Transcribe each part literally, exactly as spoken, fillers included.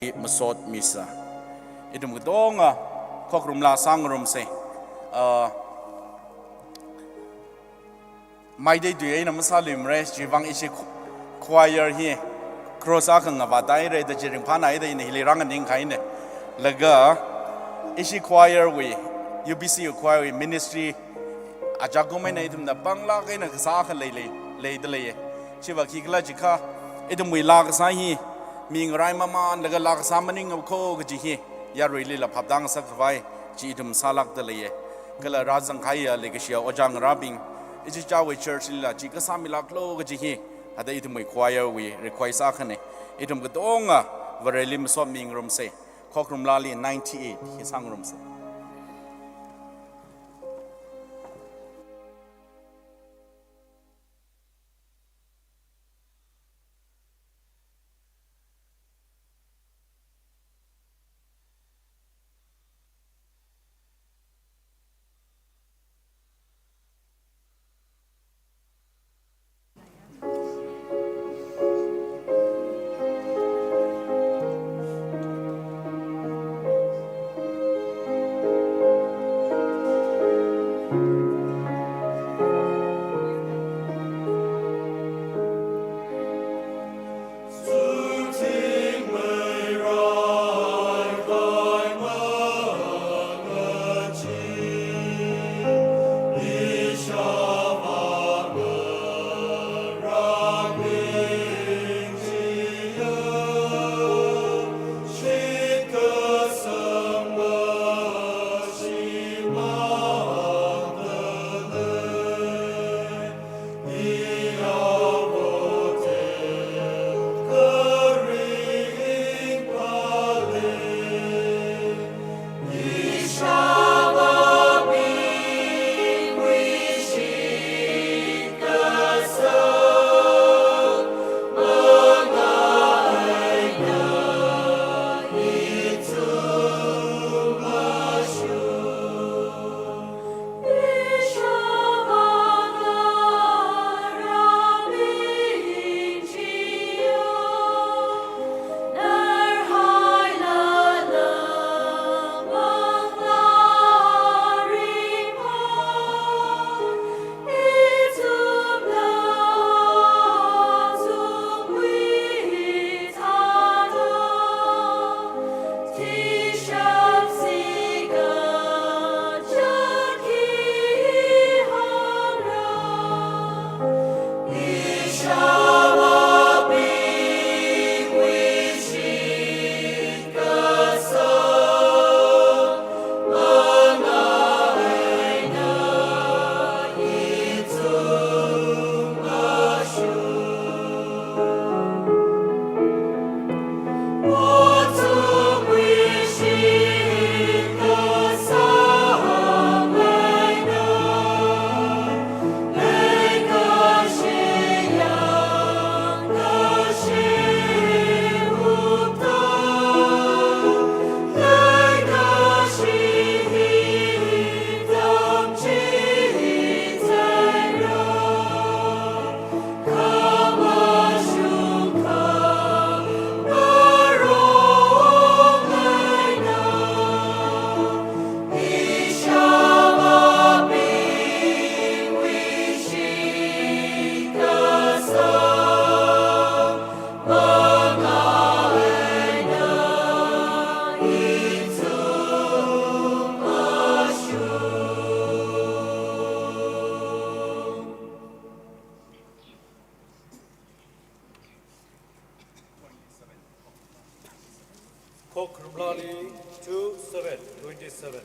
masot misa. Ithum katonga khokharum laa sāngarumsa. Ah, Meitei tui eina masāluimara, chivang ishi choir hi cross akha ngavāda haira da chi ringphānaida ina hili rānganingkahaina. Laga ishi choir wui, U B C choir wui ministry ajakum eina ithumna panglāk eina kasā akha leilei, leida leiya. Chiva khikhala jiakha, ithumwui laa kasā hi mi ngarai mamanlaga laa kasā maningakha kaji hi yaruilila phaptāngasakkhavai chi ithum sālākda leiya. Kala rāzangkahaiya leikashiya ojā ngarābing, ichichāwui church lila chi kasāmilāklu kaji hi, hithāda ithumwui choir wui request akhana. Ithum katonga Vareli masot mingarumsa. Khokharum laali ninety-eight hi sāngarumsa. Khokharum laali two seven, twenty-seven.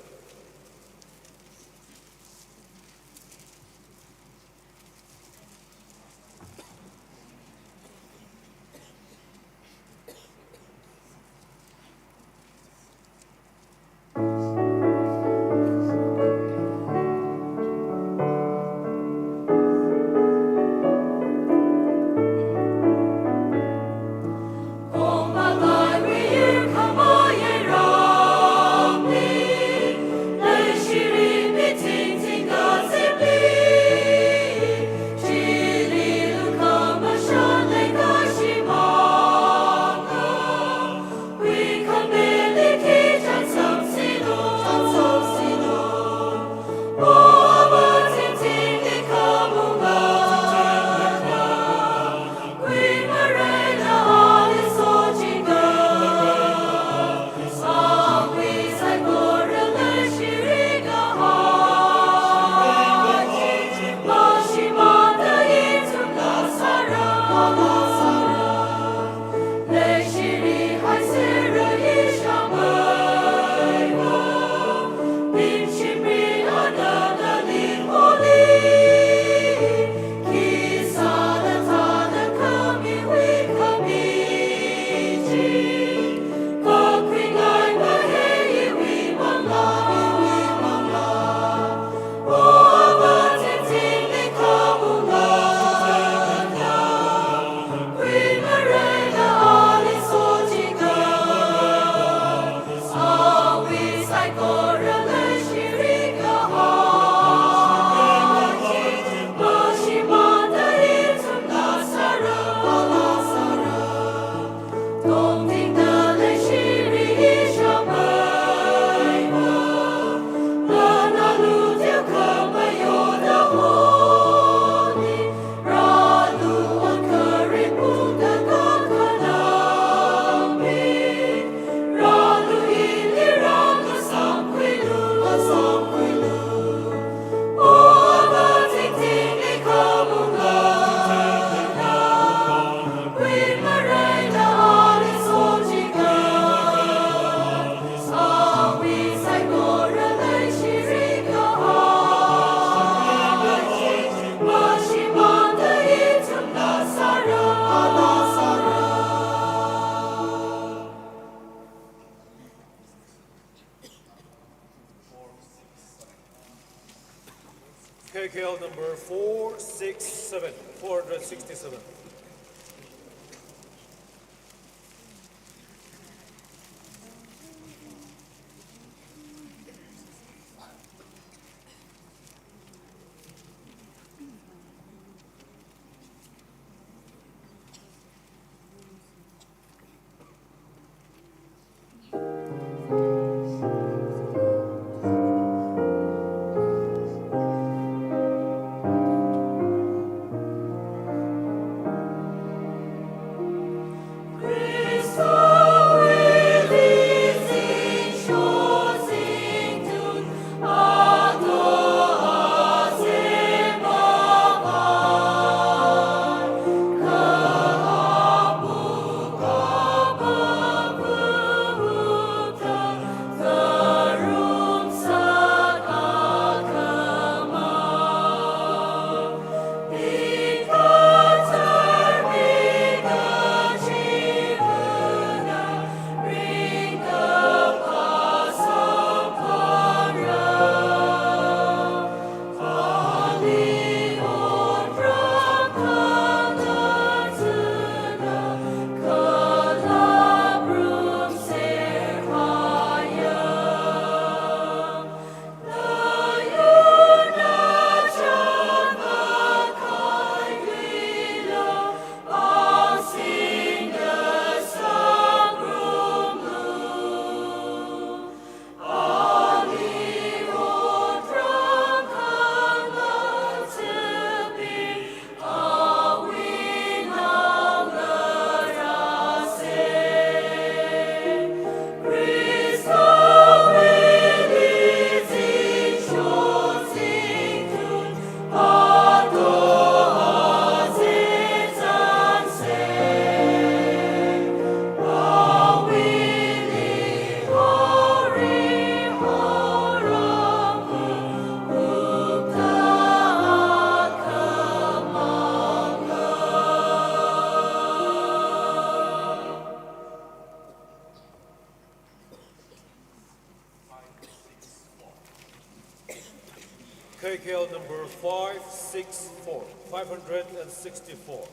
K L number four six seven, four hundred sixty-seven. K K L number five six four, five hundred and sixty-four.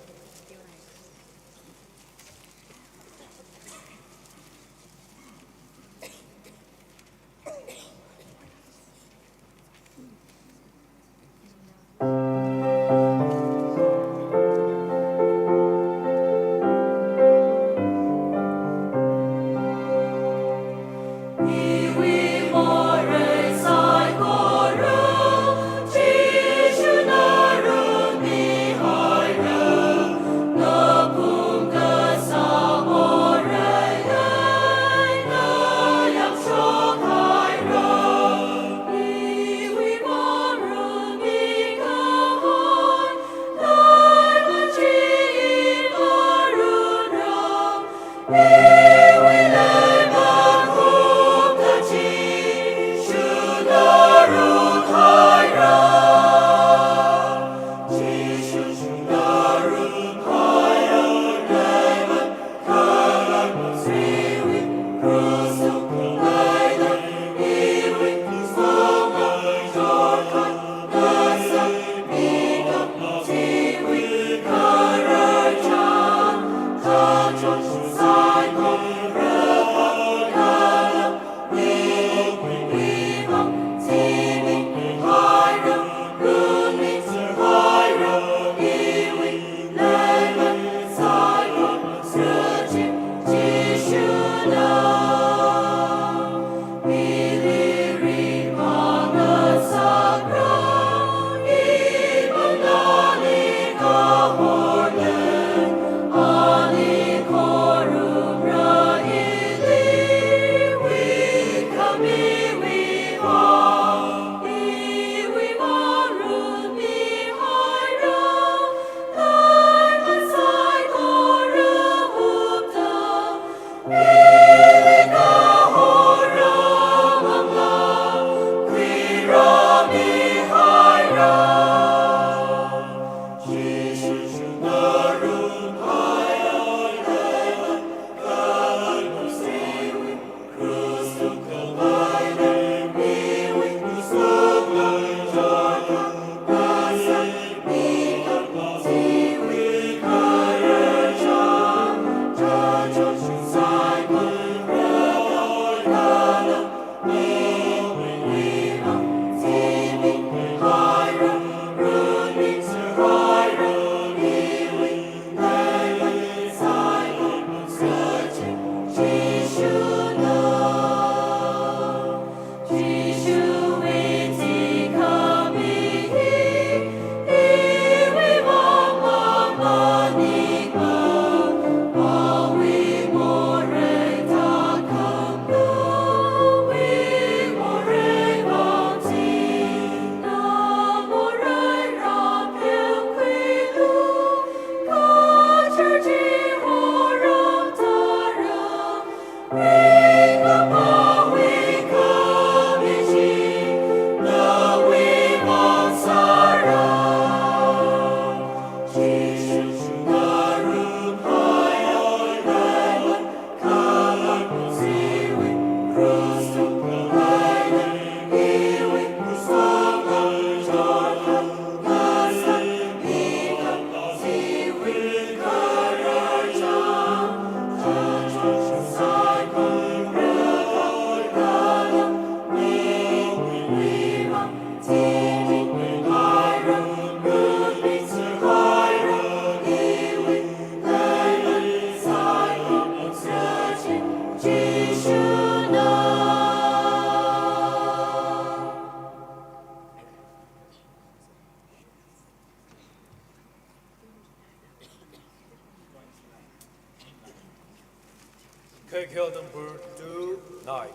Kaikhel number two nine,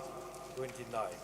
twenty-nine.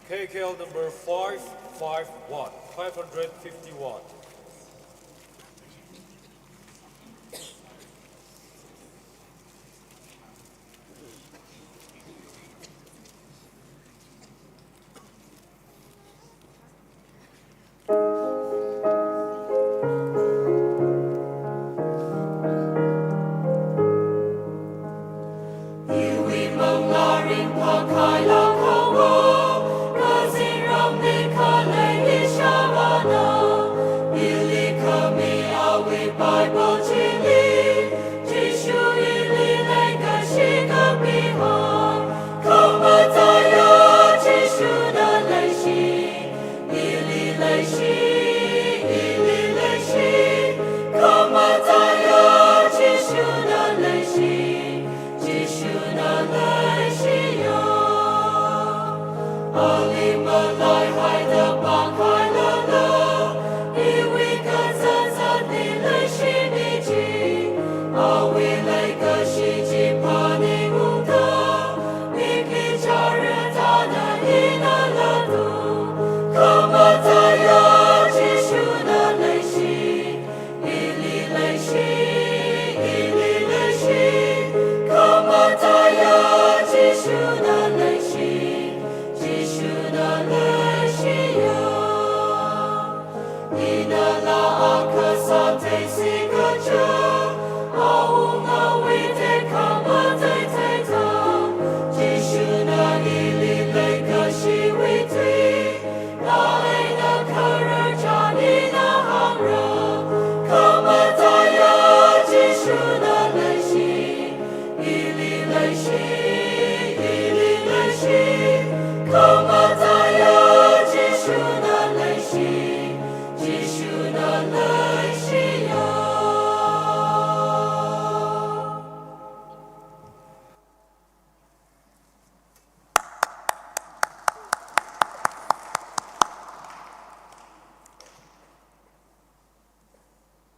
K K L number five five one, five hundred fifty-one.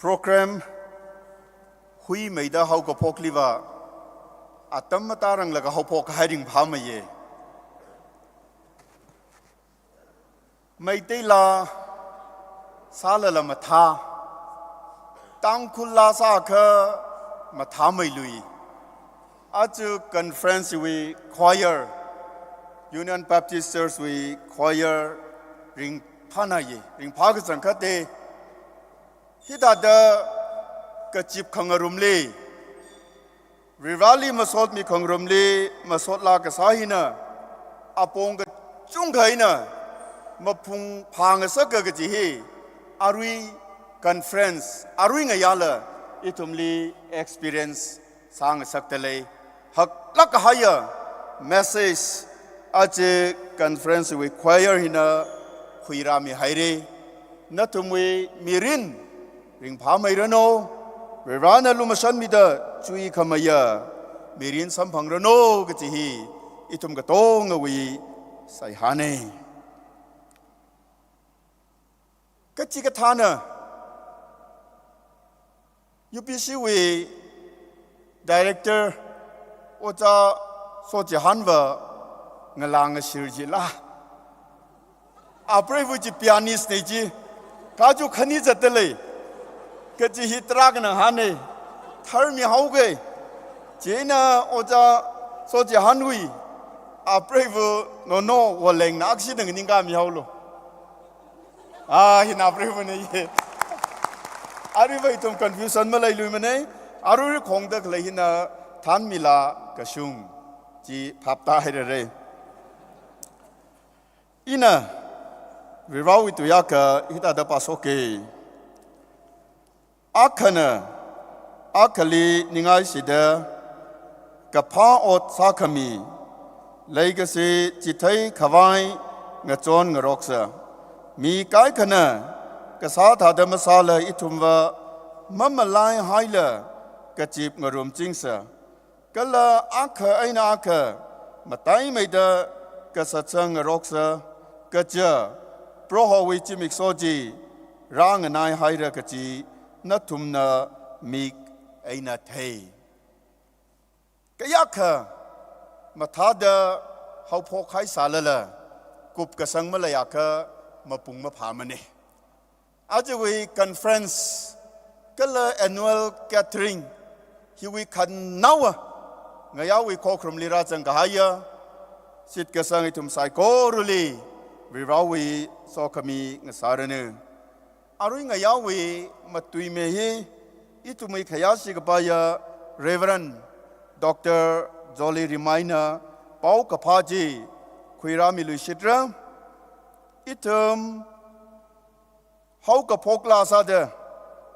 Program huimeida haokaphokliva atam mataranglaga haophok kahai ringphāmeiya. Meitei laa sālala mathā, Tangkhul laa sākha mathāmeilui. Aja conference wui choir, Union Baptist Church wui choir ringphānaye, ringphā kachangkhate. Hithāda kazip khangarumli, Varivarāli masotmi khangarumli masotlā kasā hina, apong kachungkha eina maphung phāngasaka kaji hi, arui conference, arui ngayāla ithumli experience sāngasakta lei. Haklāk kahaiya message aja conference wui choir hina khuirāmihaire. Nathumwui mirin ringphāmeiranu, Varivarāna lumashanmida chuikhameiya mirin samphangranu kaji hi ithum katongawui seihāne. Kachikathāna U P C wui Director Ojā Sochihanva ngalāngashir jila, apreiva chi pianist ne chi, kachu khani zatda lei. Kaji hi tarākha ngahāne, tharmihaoke. Chieina Ojā Sochihanwui apreiva Nono Wolengna akshida nganingkāmihaolu. Ah, hina apreivane ye. Aruiva ithum confusion maleiluimane. Arui khongda khalei hina thanmila kashung chi phaptāhairare. Ina Varivarāwui tuiyākha hithāda pāshoke. Akhana akhali ningaishida kaphā ot sākhami, leikashi chitheikhavai ngachon ngaroksa. Mi kaikhana kasā thāda masāla ithumva mamalaihaila kazip ngarumchingsa. Kala akha eina akha mataimeida kasatsang ngaroksa, kaja Prohowui zimiksho chi rānganaihaira kaji nathumna mik eina thei. Kayākha mathāda haophok haisālala, kupkasang maleiakha mapung maphāmane. Ajawui conference kala annual gathering hiwui khanaowa ngayāwui khokharumli rāzang kahaiya shitkasang ithum saikorali Varivarāwui sokhami ngasāranu. Arui ngayāwui matuime hi ithumwui khayāshi kapaiya Reverend Doctor Jolly Rimaina paokaphā chi khuirāmiluishitra. Ithum haokaphok laa sāda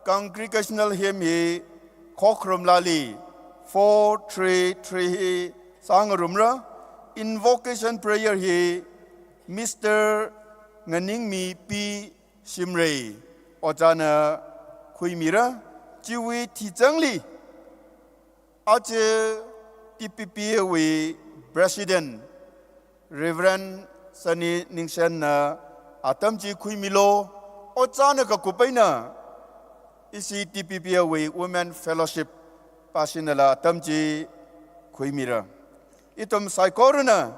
congregational hymn hi khokharum laali four three three hi sāngarumra. Invocation prayer hi Mister Nganingmi P Shimray ojāna khuimira. Chiwui thizangli aja T P P A wui President Reverend Sani Ningshenna atam chi khuimilu. Ojāna kakup eina ishi T P P A wui Women Fellowship pashinala atam chi khuimira. Ithum saikorana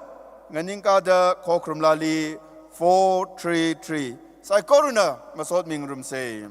nganingkāda khokharum laali four three three saikorana masot mingarumsa.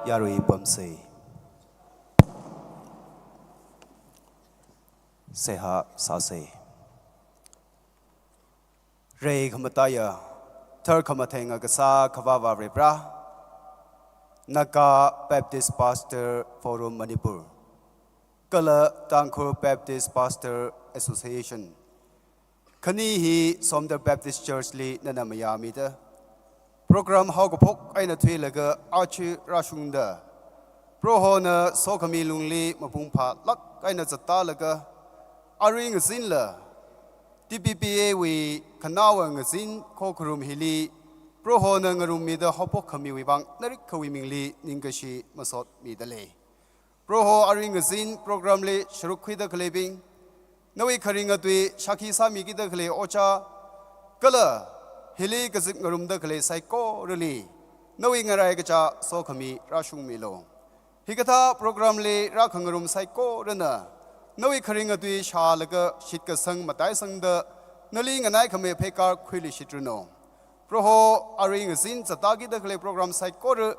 Yarui pamsei. Seihā sāsei. Reikhamataiya, tharkhamatheng akha sā Akhava Varivara, Naga Baptist Pastor Forum Manipur, kala Tangkhul Baptist Pastor Association, khani hi Somdal Baptist Church li nana mayāmida, program haokaphok eina thuilaga aja rāshungda, Prohona sokhami lungli mapung phālāk eina zattālaga, arui ngazinla T B P A wui khanaowa ngazin khokharum hili Prohona ngarummida haophok khamiwui vang narikhawui mingli ningkashi masotmida lei. Proho, arui ngazin program li sharuk khuida khaleibing, nawui kharinga tui shākhi sāmikida khalei ojā, kala hili kazip ngarumda khalei saikorali nawui ngarai kachā sokhami rāshungmilu. Hikathā program li rākhangarum saikorana nawui kharinga tui shālaga shitkasang mataisangda nali nganaikhamei pheikar khuiluishitranu. Proho, arui ngazin zattākida khalei program saikora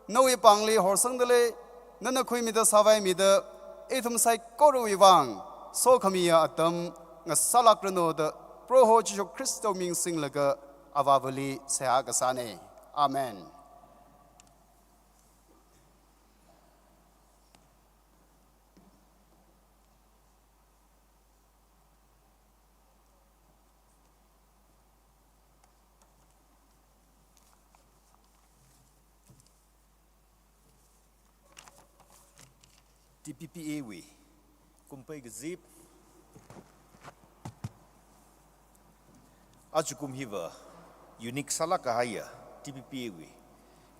nawui pāngli horsangda lei, nana khuimida sāvaimida, ithum saikorawui vang sokhamiya atam ngasālākranu da Proho Jishu Khristawui ming singlaga Avāvali seihā kasānei. Amen. T B P A wui kumpei kazip, ajakum hiva unique sālāk kahaiya, T B P A wui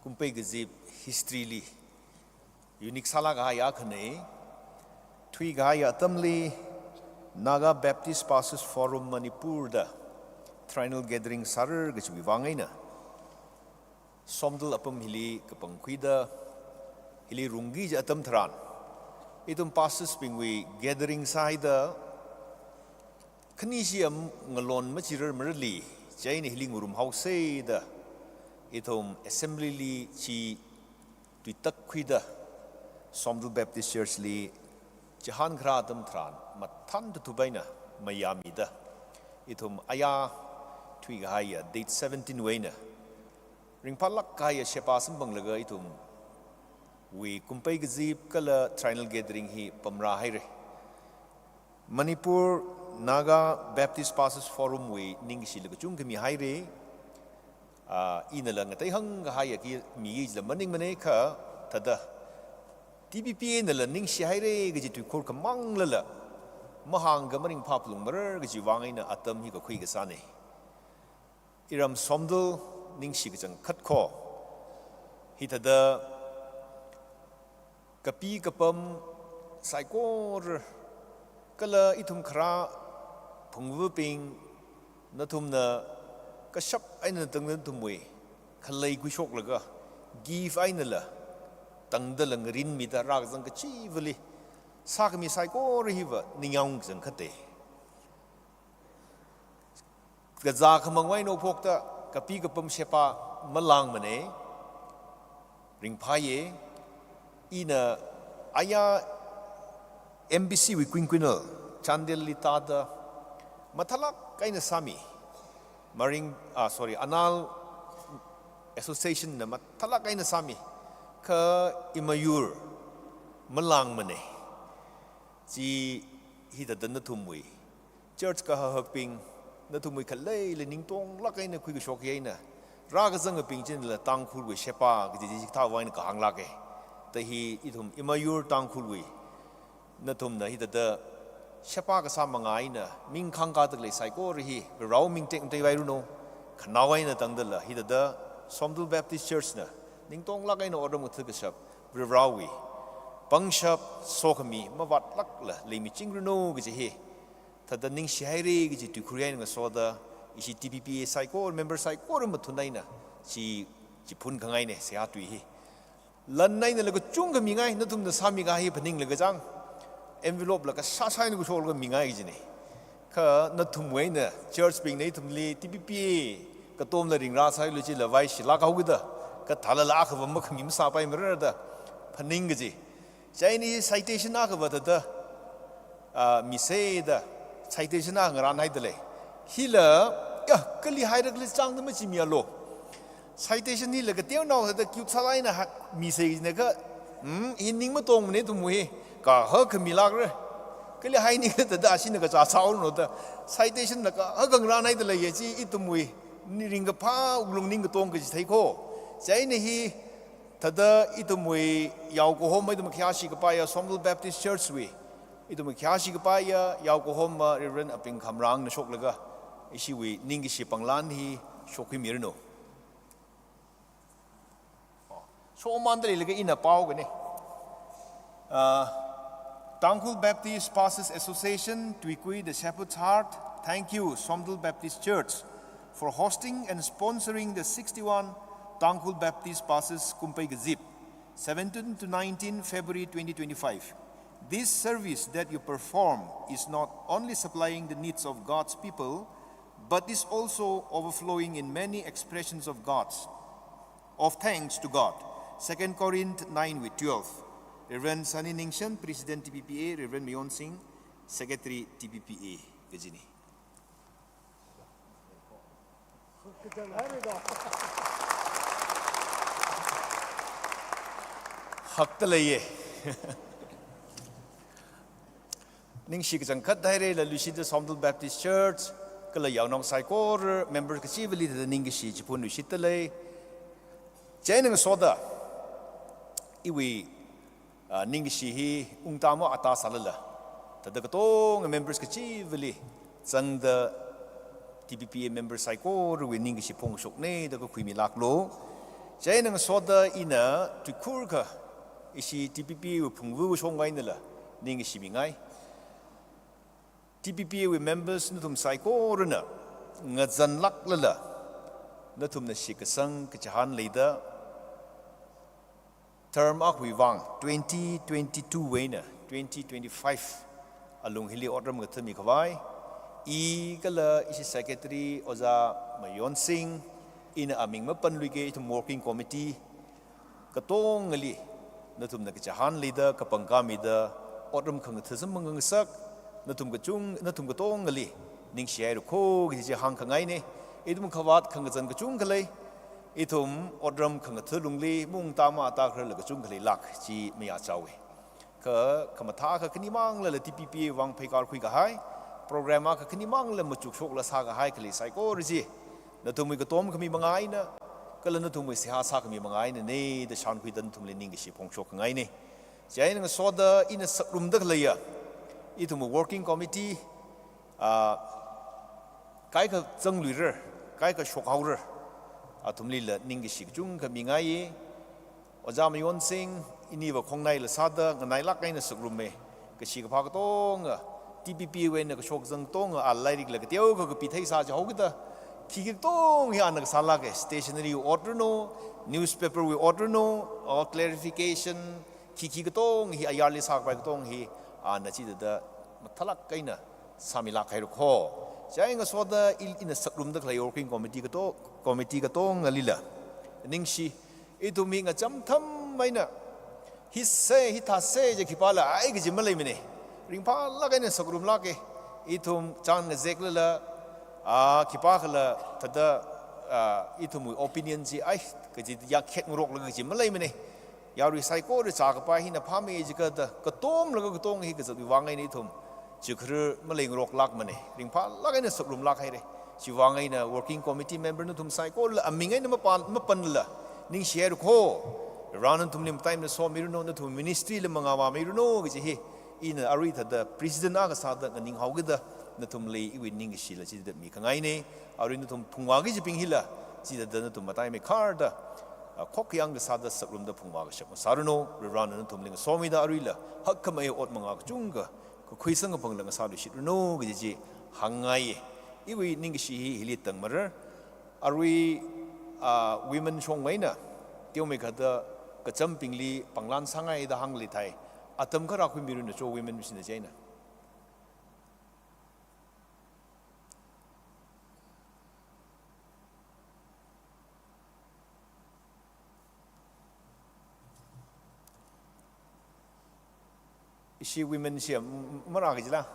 kumpei kazip history li unique sālāk kahaiya akhanei. Thuikahaiya atamli Naga Baptist Pastors Forum Manipur da triennial gathering sāra kajiwui vang eina Somdal apam hili kapangkhuida, hili rungki kaji atam tharan, ithum pastors bingwui gathering sāhaida, khanishi am ngalon machirar marali, chieina hili ngarum haosei da, ithum assembly li chi tuitak khuida, Somdal Baptist Church li chihān kharā atam tharan mathān tathup eina mayāmida, ithum aya thuikahaiya date seventeen wui eina ringphālāk kahaiya sheba samphanglaga ithumwui kumpei kazip kala triennial gathering hi pamrāhaira. Manipur Naga Baptist Pastors Forum wui ningkashila kachungkha mihaira. Ah, inala ngatei hāngkahaiya khi miki kajila maningmanei kha, thāda T B P A nala ningshihaira kaji tuikhur khamanglala mahāngkha maringphā phalungmarar kajiwui vang eina atam hi kakhui kasānei. Iram Somdal ningshi kachangkhat kho, hithāda kapi kapam saikora kala ithum kharā phungvabing, nathumna kashap eina tangda nathumwui khalei khuishoklaga, gift einala tangdala ngarinmida rākazang kachivali sākhami saikora hiva ningyāng kachangkhatei. Kazā khamangwui eina phokta kapi kapam sheba malāngmanei, ringphāya. Ina aya M B C wui quinquennial Chandel li tāda mathālāk eina sāmi, Maring, ah, sorry, Anal Association na mathālāk eina sāmi, kha imayur malāngmanei. Chi hithāda nathumwui church kahahakbing, nathumwui khaleila ningtonglāk eina khuikashok eina rākazangabing chinla Tangkhulwui sheba kaji chi chithāwui eina kahānglāka. Da hi ithum Imayur Tangkhulwui nathumna hithāda sheba kasā manga eina ming khangkāda khalei saikora hi Varewui ming tekmatei vairanu. Khanao eina tangdala hithāda Somdal Baptist Church na ningtonglāk eina otram ngathakashap Varewui pangshap sokhami mavātlākla leimichingranu kaji hi thāda ningshihaira kaji tuikhur eina ngasoda ishi T B P A saikora, member saikora mathun eina chi, chi phunkhangaina seihā tui hi. Lan einala kachungkha mingai, nathumna sāmikahai phaninglaga chang, envelope la kashāshā eina khuishoklaga mingai kajina. Kha nathumwui eina church bingna ithumli T B P A katomla ringrāsailu chila vaishilāk haokida, kathālala akhava makhami masāpaimarada phaning kaji. Chieina citation akhava thāda, ah, miseda citation akha ngarānhaida lei. Hila, ya, kali hairakli changda machimialu. Citation hila kateonao thāda cute sālāk eina ha-, misei jinaka, hmm, hi ning matongmana ithumwui hi, kahaka milākra. Kali haini kathāda ashina kachā sāhaono da. Citation la kahaka ngarānhaida leiya chi ithumwui, ni ringkaphā wuklung ningkatong kaji theiko. Chieina hi thāda ithumwui yaokahoma ithum khayāshi kapaiya Somdal Baptist Church wui, ithum khayāshi kapaiya yaokahoma Reverend Aping Khamrangna shoklaga ishiwui ningkashi panglan hi shokkhuimiranu. Shokmanda leilaga ina pao kane. Uh, Tangkhul Baptist Pastors Association, Tuikui, the Shepherd's Heart, thank you, Somdal Baptist Church, for hosting and sponsoring the sixty-one Tangkhul Baptist Pastors Kumpei Kazip, seventeen to nineteen February twenty twenty-five. This service that you perform is not only supplying the needs of God's people, but is also overflowing in many expressions of God's, of thanks to God. Second Corinth nine with twelve. Reverend Sunny Ningshen, President T B P A, Reverend Mayon Singh, Secretary T B P A, kajina. Hakta leiya. Ningshi kachangkhat hairala luishitda Somdal Baptist Church, kala yaonao saikora, member kachivali thāda ningkashi chiphun luishitta lei. Chieina ngasoda, iwui, ah, ningkashi hi ungta ma ata sālala, thāda katonga members kachivali zangda T B P A member saikorawui ningkashi phongshokna da kakhuimilāklu. Chieina ngasoda ina tuikhurkha ishi T B P A wui phungvu shong einala ningkashi mingai. T B P A wui members nathum saikorana ngazanlāklala, nathumna shitkasang kachihān leida, term akhawui vang twenty twenty-two wui eina twenty twenty-five alung hili otram ngathami khavai, i kala ishi secretary Ojā Mayon Singh, ina aming mapanluike, ithum working committee katongali nathumna kachihān leida, kapangkā mida, otram khangatha samphang ngasak, nathum kachung, nathum katongali ningshihaira kho kaji chi hāngkhangaina. Ithum khavāt khangazan kachungkha lei, ithum otram khangatha lungli maungta ma ata khararla kachungkha leilāk chi mayāchaowa. Kha, khamathā akha khani manglala T B P A vang pheikar khuikahai, program akha khani mangla machukshokla sākahai khalei saikora chi, nathumwui katom khami manga eina, kala nathumwui seihā sākhami manga einana da shānkhuida nathumli ningkashi phongshok khangaina. Chieina ngasoda ina sakrumda khaleiya ithumwui working committee, ah, kaikha zangluira, kaikha shokhaora, athumlila ningkashi kachungkha mingaiya. Ojā Mayon Singh, iniva khongnaila sāda nganailāk eina sakrumme. Kashi kaphā katonga, T B P A wui eina kashok kazang katonga, a lairikla kateokha kapi theisā jihaokida, khikhi katong hi ana kasālāka, stationery wui ot ranu, newspaper wui ot ranu, or clarification, khikhi katong hi, ayarli sākapai katong hi, ana chithāda mathālāk eina sāmilāk haira kho. Chieina ngasoda i, ina sakrumda khalei working committee kato-, committee katongalila ningshi, ithum hi ngacham tham eina, hise, hithāse je khipāla ai kaji maleimana. Ringphālāk eina sakrumlāka. Ithum chān ngazeklala, ah, khipākhala thāda, ah, ithumwui opinion chi ai kaji yangkhet ngaroklaga kaji maleimana. Yarui saikora chākapai hina phāmei jiakha da, katomlaga katong hi kazatwui vang eina ithum Chikharar maleingaroklākmana, ringphālāk eina sakrumlāk haira. Chiwui vang eina working committee member nathum saikorala aming eina mapa-, mapanla, ningshi haira ko. Varena nathumli mataimei somiranu, nathum ministry li mangā vāmiranu kaji hi ina arui thāda president akha sāda nganinghaokida nathumli iwui ningkashila chithāda mikhangaina. Arui nathum phungvā kajibing hila chithāda nathum mataimei kharda, a, khokkha yangkasāda sakrumda phungvā kashap ngasāranu. Varena nathumli ngasomida aruila hakkhamei ot mangā kachungkha kakhuisang kaphangla ngasāluishitranu kaji chi hāngngaiya. Iwui ningkashi hi hili tangmara. Arui, a, women shongwui eina teomeikha thāda kachambingli pānglan sāngaida hāngli thai. Atam kha rākhuimiranu cho women bingna chieina. Ishi women shi m-, m-, marāki jila.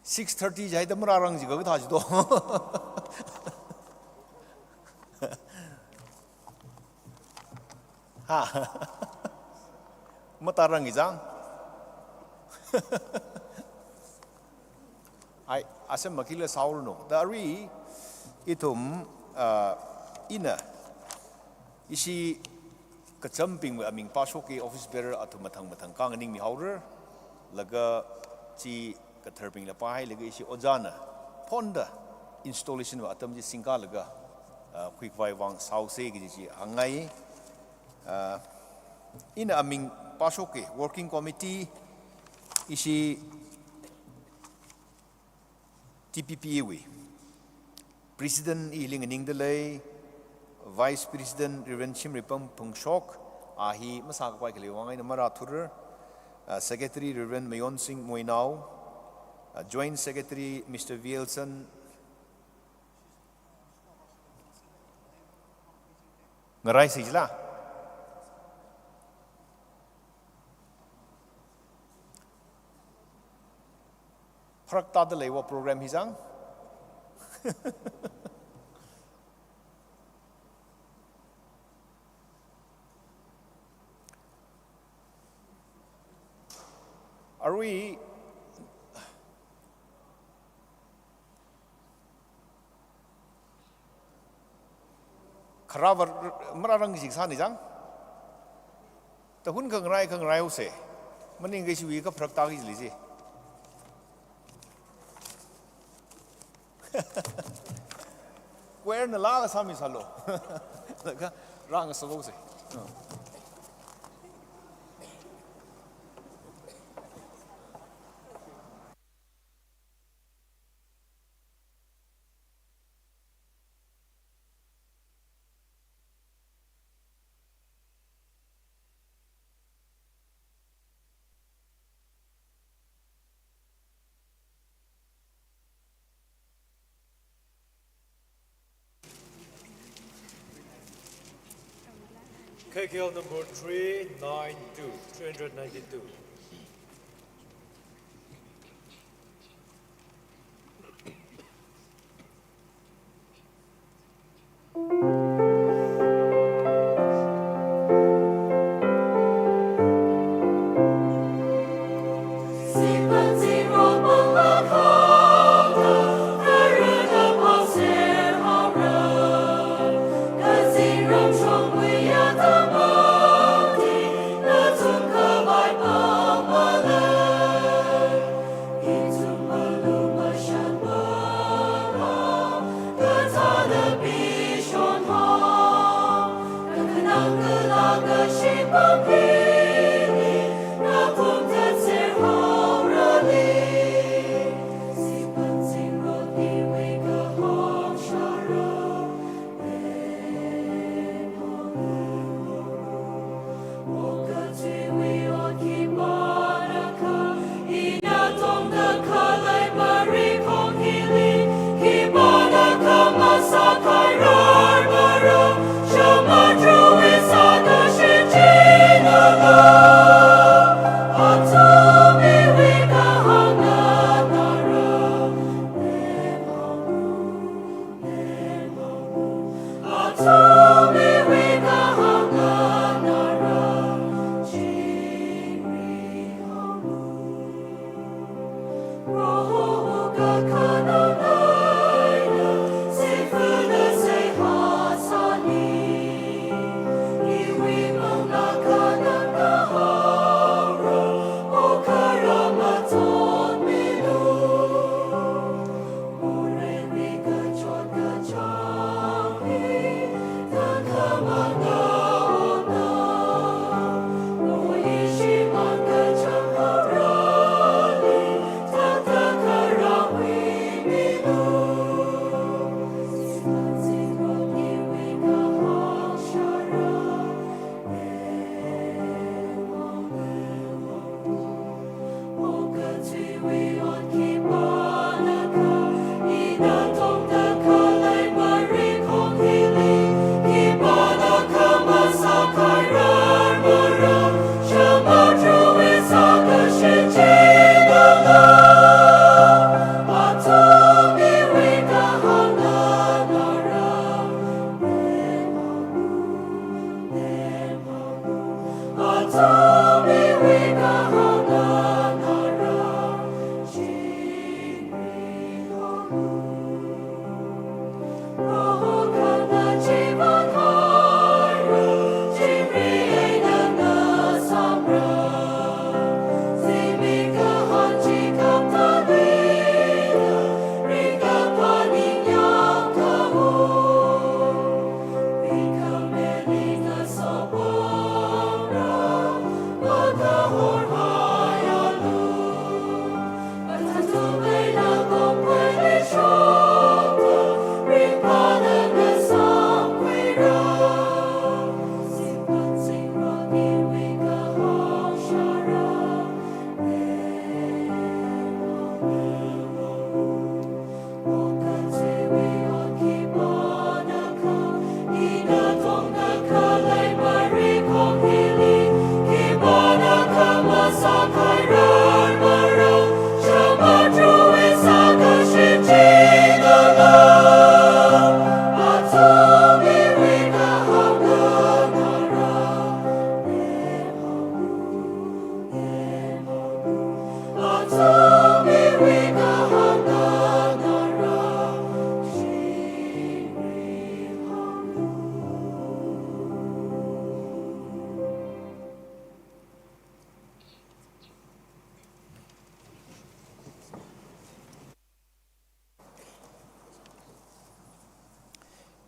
Six thirty jihaida marārang jiakha kathā jito. Ha. Matārangi jang. Ai, asem makila sauranu. Thāda arui ithum, ah, ina ishi kachambingwui aming pāshokki office bearer athum mathang mathang kha nganingmihaora. Laga chi katharbingla pāhailaga ishi ojāna phonda installation wui atam chi singkalaga, ah, khuikhavai vang sāhaosa kaji chi hāngngai. Ah, ina aming pāshokki working committee ishi T P P wui President ili nganingda lei, Vice President Reverend Shimripam Phungshok, a hi masākapai khalei vang eina marāthura, ah, Secretary Reverend Mayonsing Moinao, ah, Joint Secretary Mister Vielson, ngarai sijila. Pharak tāda leiwa program hi jang. Arui kharā var-, marārang jik sāni jang. Thāda hun khangarai khangarai haosa. Maningakha ishiwui kapharak tāki jili ji. Choir nala kasāmi sālu. Laga rāngasak haosa. K K L number three nine two, three hundred ninety-two.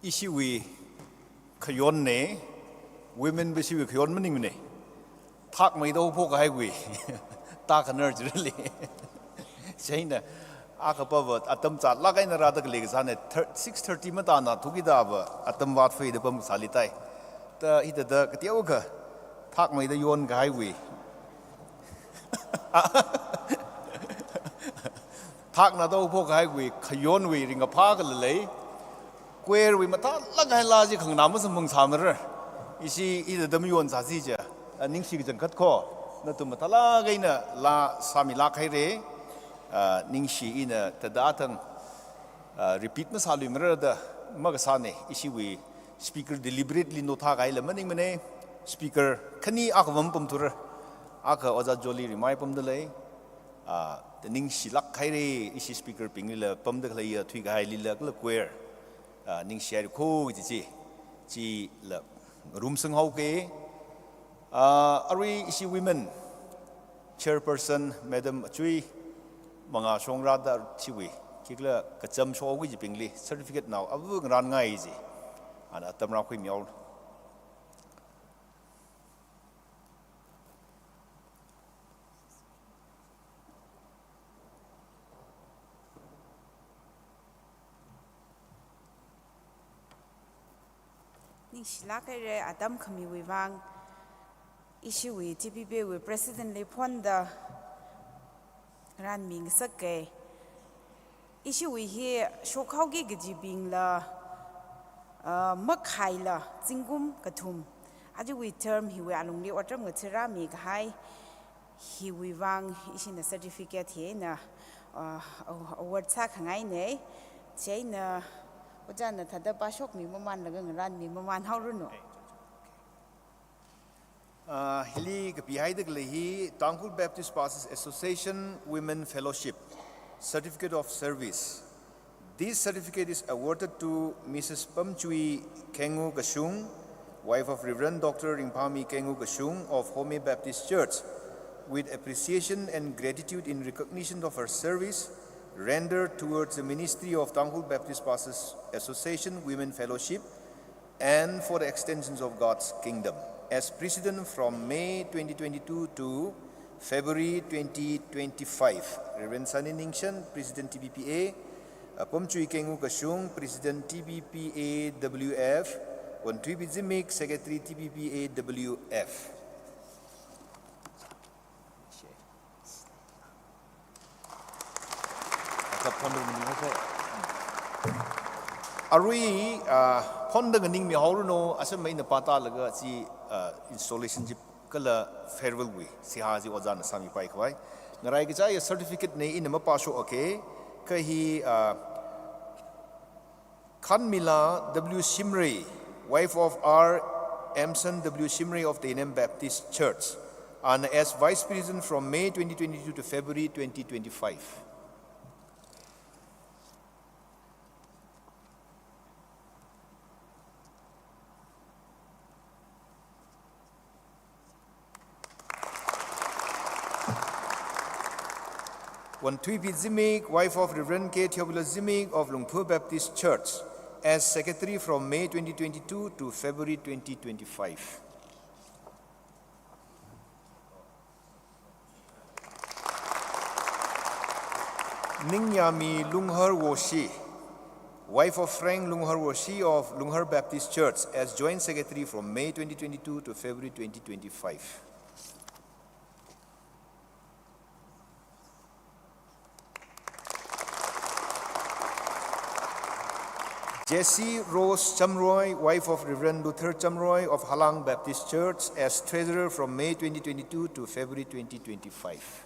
Ishiwui khayonna, women wui ishiwui khayon maningmana. Thakmeida haophok kahaiwui. Thak khanar chirali. Chieina, akhapava atam zatlāk eina rāda khalei kasāna, thir-, six thirty matāna thukida va atam vātfeida pamsāli tai. Ta hithāda kateokha thakmeida yon kahaiwui. Thaknada haophok kahaiwui khayonwui ringkaphā kala lei. Choir wui mathālāk kahai laa chi khanganā masamphang sāmara. Ishi hithāda mayonsāsi ja. A, ningshi kachangkhat kho. Nathum mathālāk eina laa sāmilāk haira. A, ningshi ina thāda thang, a, repeat masāluimara da makasāna. Ishiwui speaker deliberately nothā kahaila maningmana. Speaker khani akha va mapamthura. Akha Ojā Jolly Rimai pamda lei. A, ta ningshilāk haira, ishi speaker binglila pamda khaleiya thuikahailila kala choir. A, ningshi haira kho chi chi. Chila rumsang haoka. A, arui ishi women chairperson Madam Achui Mangashong rāda chiwui khikhala kacham shokhui chibingli certificate nao ava ngaran ngai chi. Ana atam rākhuimi haolu. Ningshilāk haira atam khamiwui vang, ishiwui T P P A wui president li phonda ngaranmingasaka. Ishiwui hi shokhaoki kajibingla, ah, makhaila zingkum kathum. Ajawui term hiwui alungli otram ngathara mikahai. Hiwui vang ishina certificate hi eina, ah, award sākhangaina. Chieina ojāna thāda pāshokmi mamanlaga ngaranmi maman haoranu. Ah, hili kapihaida khalei hi Tangkhul Baptist Pastors Association Women Fellowship Certificate of Service. This certificate is awarded to Missus Pamchui Kengu Kashung, wife of Reverend Doctor Ringphami Kengu Kashung of Home Baptist Church, with appreciation and gratitude in recognition of her service rendered towards the ministry of Tangkhul Baptist Pastors Association Women Fellowship and for the extensions of God's kingdom. As president from May twenty twenty-two to February twenty twenty-five, Reverend Sani Ningshen, President T B P A, uh, Pamchui Kengu Kashung, President T B P A W F, Wonthuipi Zimik, Secretary T B P A W F. Arui, ah, phonda nganingmi haoranu, asam ina pātālaga chi, ah, installation chi kala farewell wui seihā chi ojāna sāmipai khavai. Ngarai kachaiya certificate na ina mapāshoka, kha hi, ah, Khanmila W Shimray, wife of R Emson W Shimray of Teinem Baptist Church, and as Vice President from May twenty twenty-two to February twenty twenty-five. Wanthuipi Zimik, wife of Reverend K Theophilus Zimik of Lungphu Baptist Church, as secretary from May twenty twenty-two to February twenty twenty-five. Ningyami Lunghar Woshi, wife of Frank Lunghar Woshi of Lunghar Baptist Church, as joint secretary from May twenty twenty-two to February twenty twenty-five. Jessie Rose Chamroy, wife of Reverend Luther Chamroy of Halang Baptist Church, as treasurer from May twenty twenty-two to February twenty twenty-five.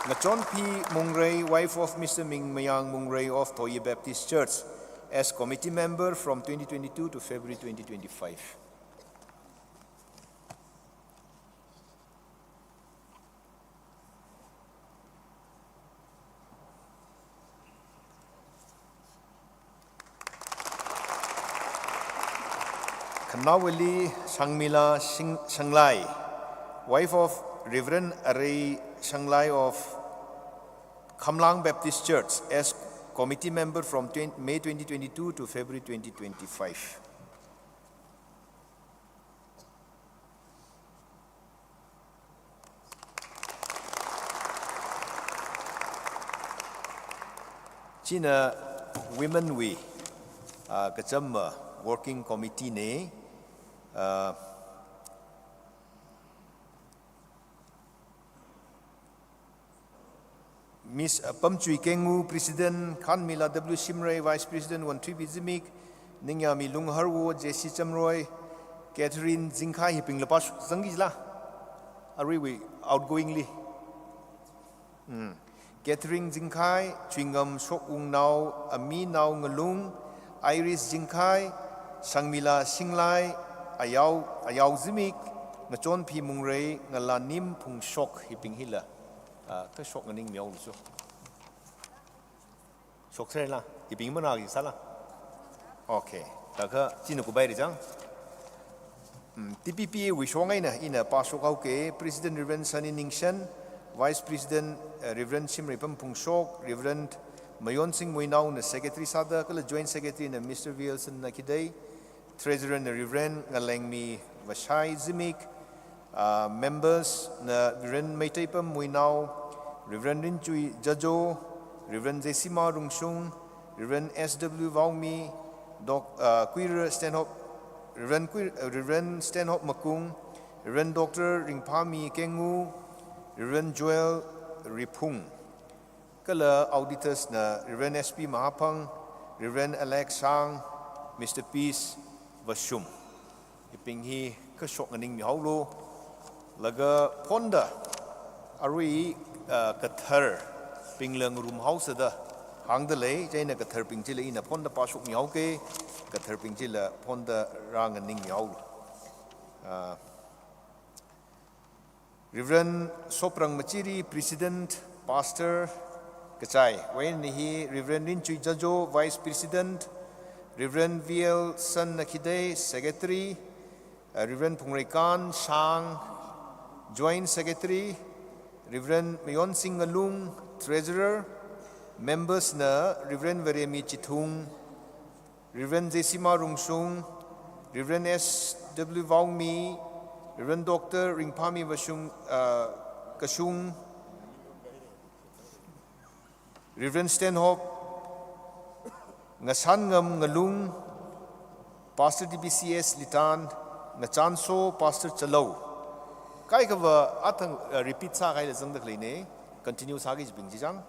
Ngachonphi Mungrei, wife of Mister Mingmayang Mungrei of Thoye Baptist Church, as committee member from twenty twenty-two to February twenty twenty-five. Khanawali Shangmila Shing-, Shanglai, wife of Reverend Arei Shanglai of Khamlang Baptist Church, as committee member from twenty, May twenty twenty-two to February twenty twenty-five. China Women wui, ah, kachama working committee ne, ah, Miss, uh, Pamchui Kengu, President, Khanmila W Shimray, Vice President, Wanthuipi Zimik, Ningyami Lungharwo, Jessie Chamroy, Catherine Zingkhai, hibingla pāshok zangki jila. Aruiwui outgoingli. Hmm. Catherine Zingkhai, Chuingam Shokwungnao, Aminao Ngalung, Iris Zingkhai, Shangmila Shinglai, Ayao, Ayao Zimik, Ngachonphi Mungrei, Ngalanim Phungshok, hibing hila. Ah, kashok nganingmihaolu so. Shokserla, hibing manā ki sāla. Okay, taka china kubai rijang. Hmm, T P P wui shong eina, ina pāshok haoke, President Reverend Sunny Ningshen, Vice President, eh, Reverend Shimreipam Phungshok, Reverend Mayonsing Muinaona Secretary sāda, kala Joint Secretary na Mister Wilson Nakhidei, Treasurer na Reverend Ngalengmi Vashai Zimik, ah, members na Reverend Meiteipam Muinao, Reverend Rinchui Jajo, Reverend Jesima Rungshung, Reverend S W Vaomi, Doc-, ah, Kuira Stanhope, Reverend Kuir-, ah, Reverend Stanhope Makung, Reverend Doctor Ringphami Kengu, Reverend Joel Riphung. Kala auditors na Reverend S P Mahaphang, Reverend Alex Shang, Mister Peace Vashum. Hibing hi kashok nganingmihaolu. Laga phonda arui, ah, katharbingla ngarumhaosa da hāngda lei, chieina katharbing chila ina phonda pāshokmihaoke, katharbing chila phonda rānganingmihaolu. Ah, Reverend Soprang Machiri, President, Pastor, kachai. Wui eina hi Reverend Rinchui Jajo, Vice President, Reverend V L San Nakhidei, Secretary, uh, Reverend Phungreikan Shang, Joint Secretary, Reverend Mayonsing Ngalung, Treasurer, members na Reverend Veremi Chithung, Reverend Jesima Rungshung, Reverend S W Vaomi, Reverend Doctor Ringphami Vashung, uh, Kashung, Reverend Stanhope, Ngasangam Ngalung, Pastor D B C S Litan, Ngachanso, Pastor Chalou. Kaikhava athang, uh, repeat sākahaila zangda khaleine, continue sāki jibing chi chang.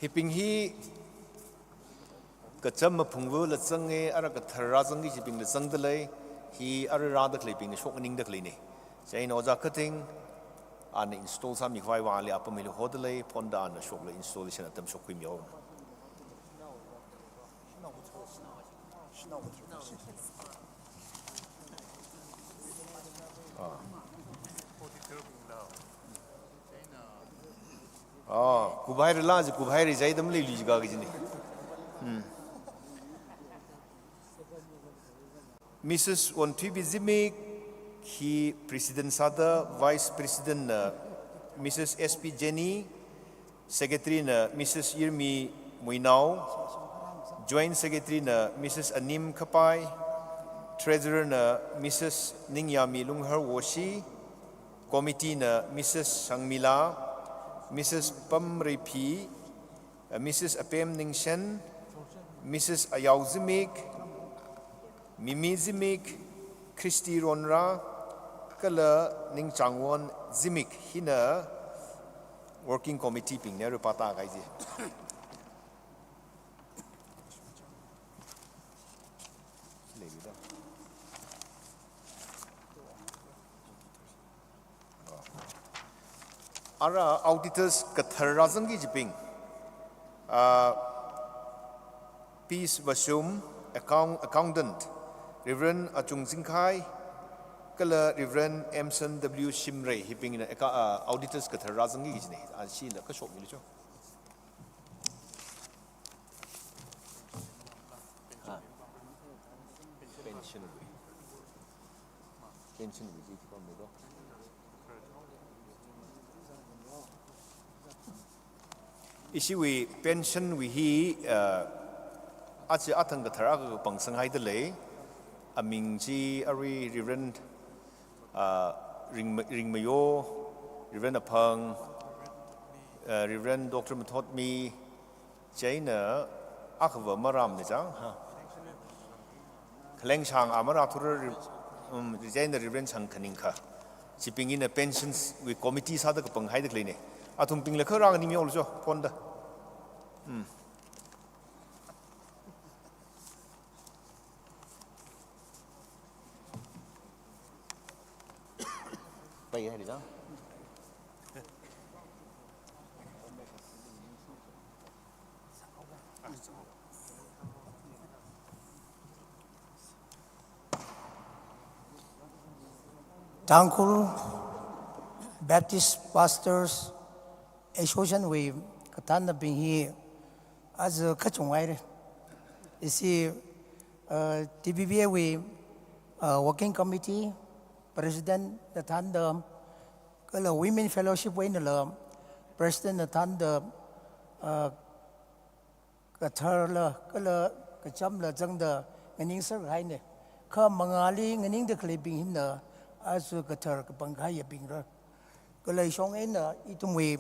Hibing hi kachama phungvula zange, ara kathar rāzangki jibingla zangda lei, hi ara rāda khaleibing shok nganingda khaleine. Chieina Ojā Khating, Ana install sāmikhavai vāngli apam hili hodalei, phone da ana shokla installation atam shokkhuimihaowa. Ah. Ah, kuphairala ji, kuphaira jai dam leili jiga kajina. Hmm. Missus Wonthuibi Zimik hi President sāda, Vice President na Missus S P Jenny, Secretary na Missus Yirmi Muinao, Joint Secretary na Missus Anim Kapai, Treasurer na Missus Ningyami Lunghar Woshi, Committee na Missus Sangmila, Missus Pamreiphi, uh, Missus Apem Ningshen, Missus Ayao Zimik, Mimi Zimik, Christy Ronra, kala Ningchangwon Zimik hina Working Committee bingna rupata kaiji. Ara auditors kathar rāzangki jibing, ah, P Vashum, account, accountant, Reverend Achung Zingkhai, kala Reverend Emson W Shimray, hibingna aka, ah, auditors kathar rāzangki kajina, ah, shina kashok milu cho. Ah. Pension wui. Pension wui ji khipam ni do. Ishiwui pension wui hi, uh, achi athang kathar akha kapang sanghaida lei. Aming chi arui Reverend, uh, Ringma-, Ringmayo, Reverend Aphang, uh, Reverend Doctor Mathotmi, chieina akhava maram ni chang, ha. Khalengshang a mara thura ri-, um, chieina Reverend Changkhaningkha. Chibing ina pensions wui committee sāda kapanghaida khaleina. Athumbingla kha rānganimihaolu cho, phone da. Hmm. Pai hai ri chang. Tangkhul Baptist Pastors Association wui kathānnabing hi aja kachunghaira. Ishi, uh, T B B A wui, uh, Working Committee President na thānda, kala Women Fellowship wui einala President na thānda, uh, katharla, kala kachamla zangda nganingser haina. Kha mangāli nganingda khaleibing hina aja kathar kapangkahai yabingra. Kala ishong eina ithumwui,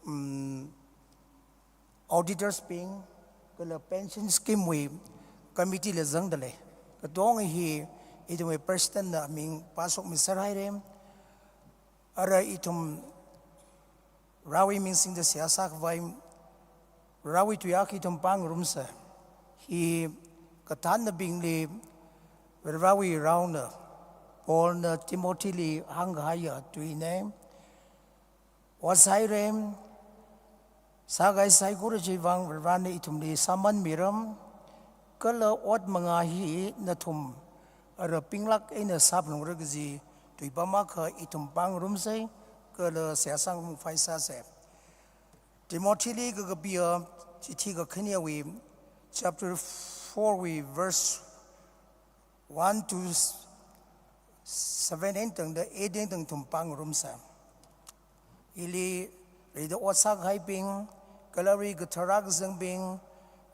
um, auditors bing, kala pension scheme wui committee la zangda lei. Katonga hi ithumwui president na aming pāshokmiser haira. Ara ithum Varewui ming singda seihā sākhavai, Varewui tui akha ithum pāngarumsa. Hi kathānnabingli Varewui raona Paulna Timothyli hāngkahaiya tuina. Ot sāhaira, sākahai saikora chiwuivang Varena ithumli sāman mira, kala ot mangā hi nathum ara pinglāk eina sāphalungra kaji tuipam akha ithum pāngarumsa, kala seihā sāngarumkhavai sāsa. Timothyli kakapiya chithi kakhanewui chapter four wui verse one to seven eina tangda eight eina tang ithum pāngarumsa. Hili rida ot sākahaibing, kala ri kathara kazangbing,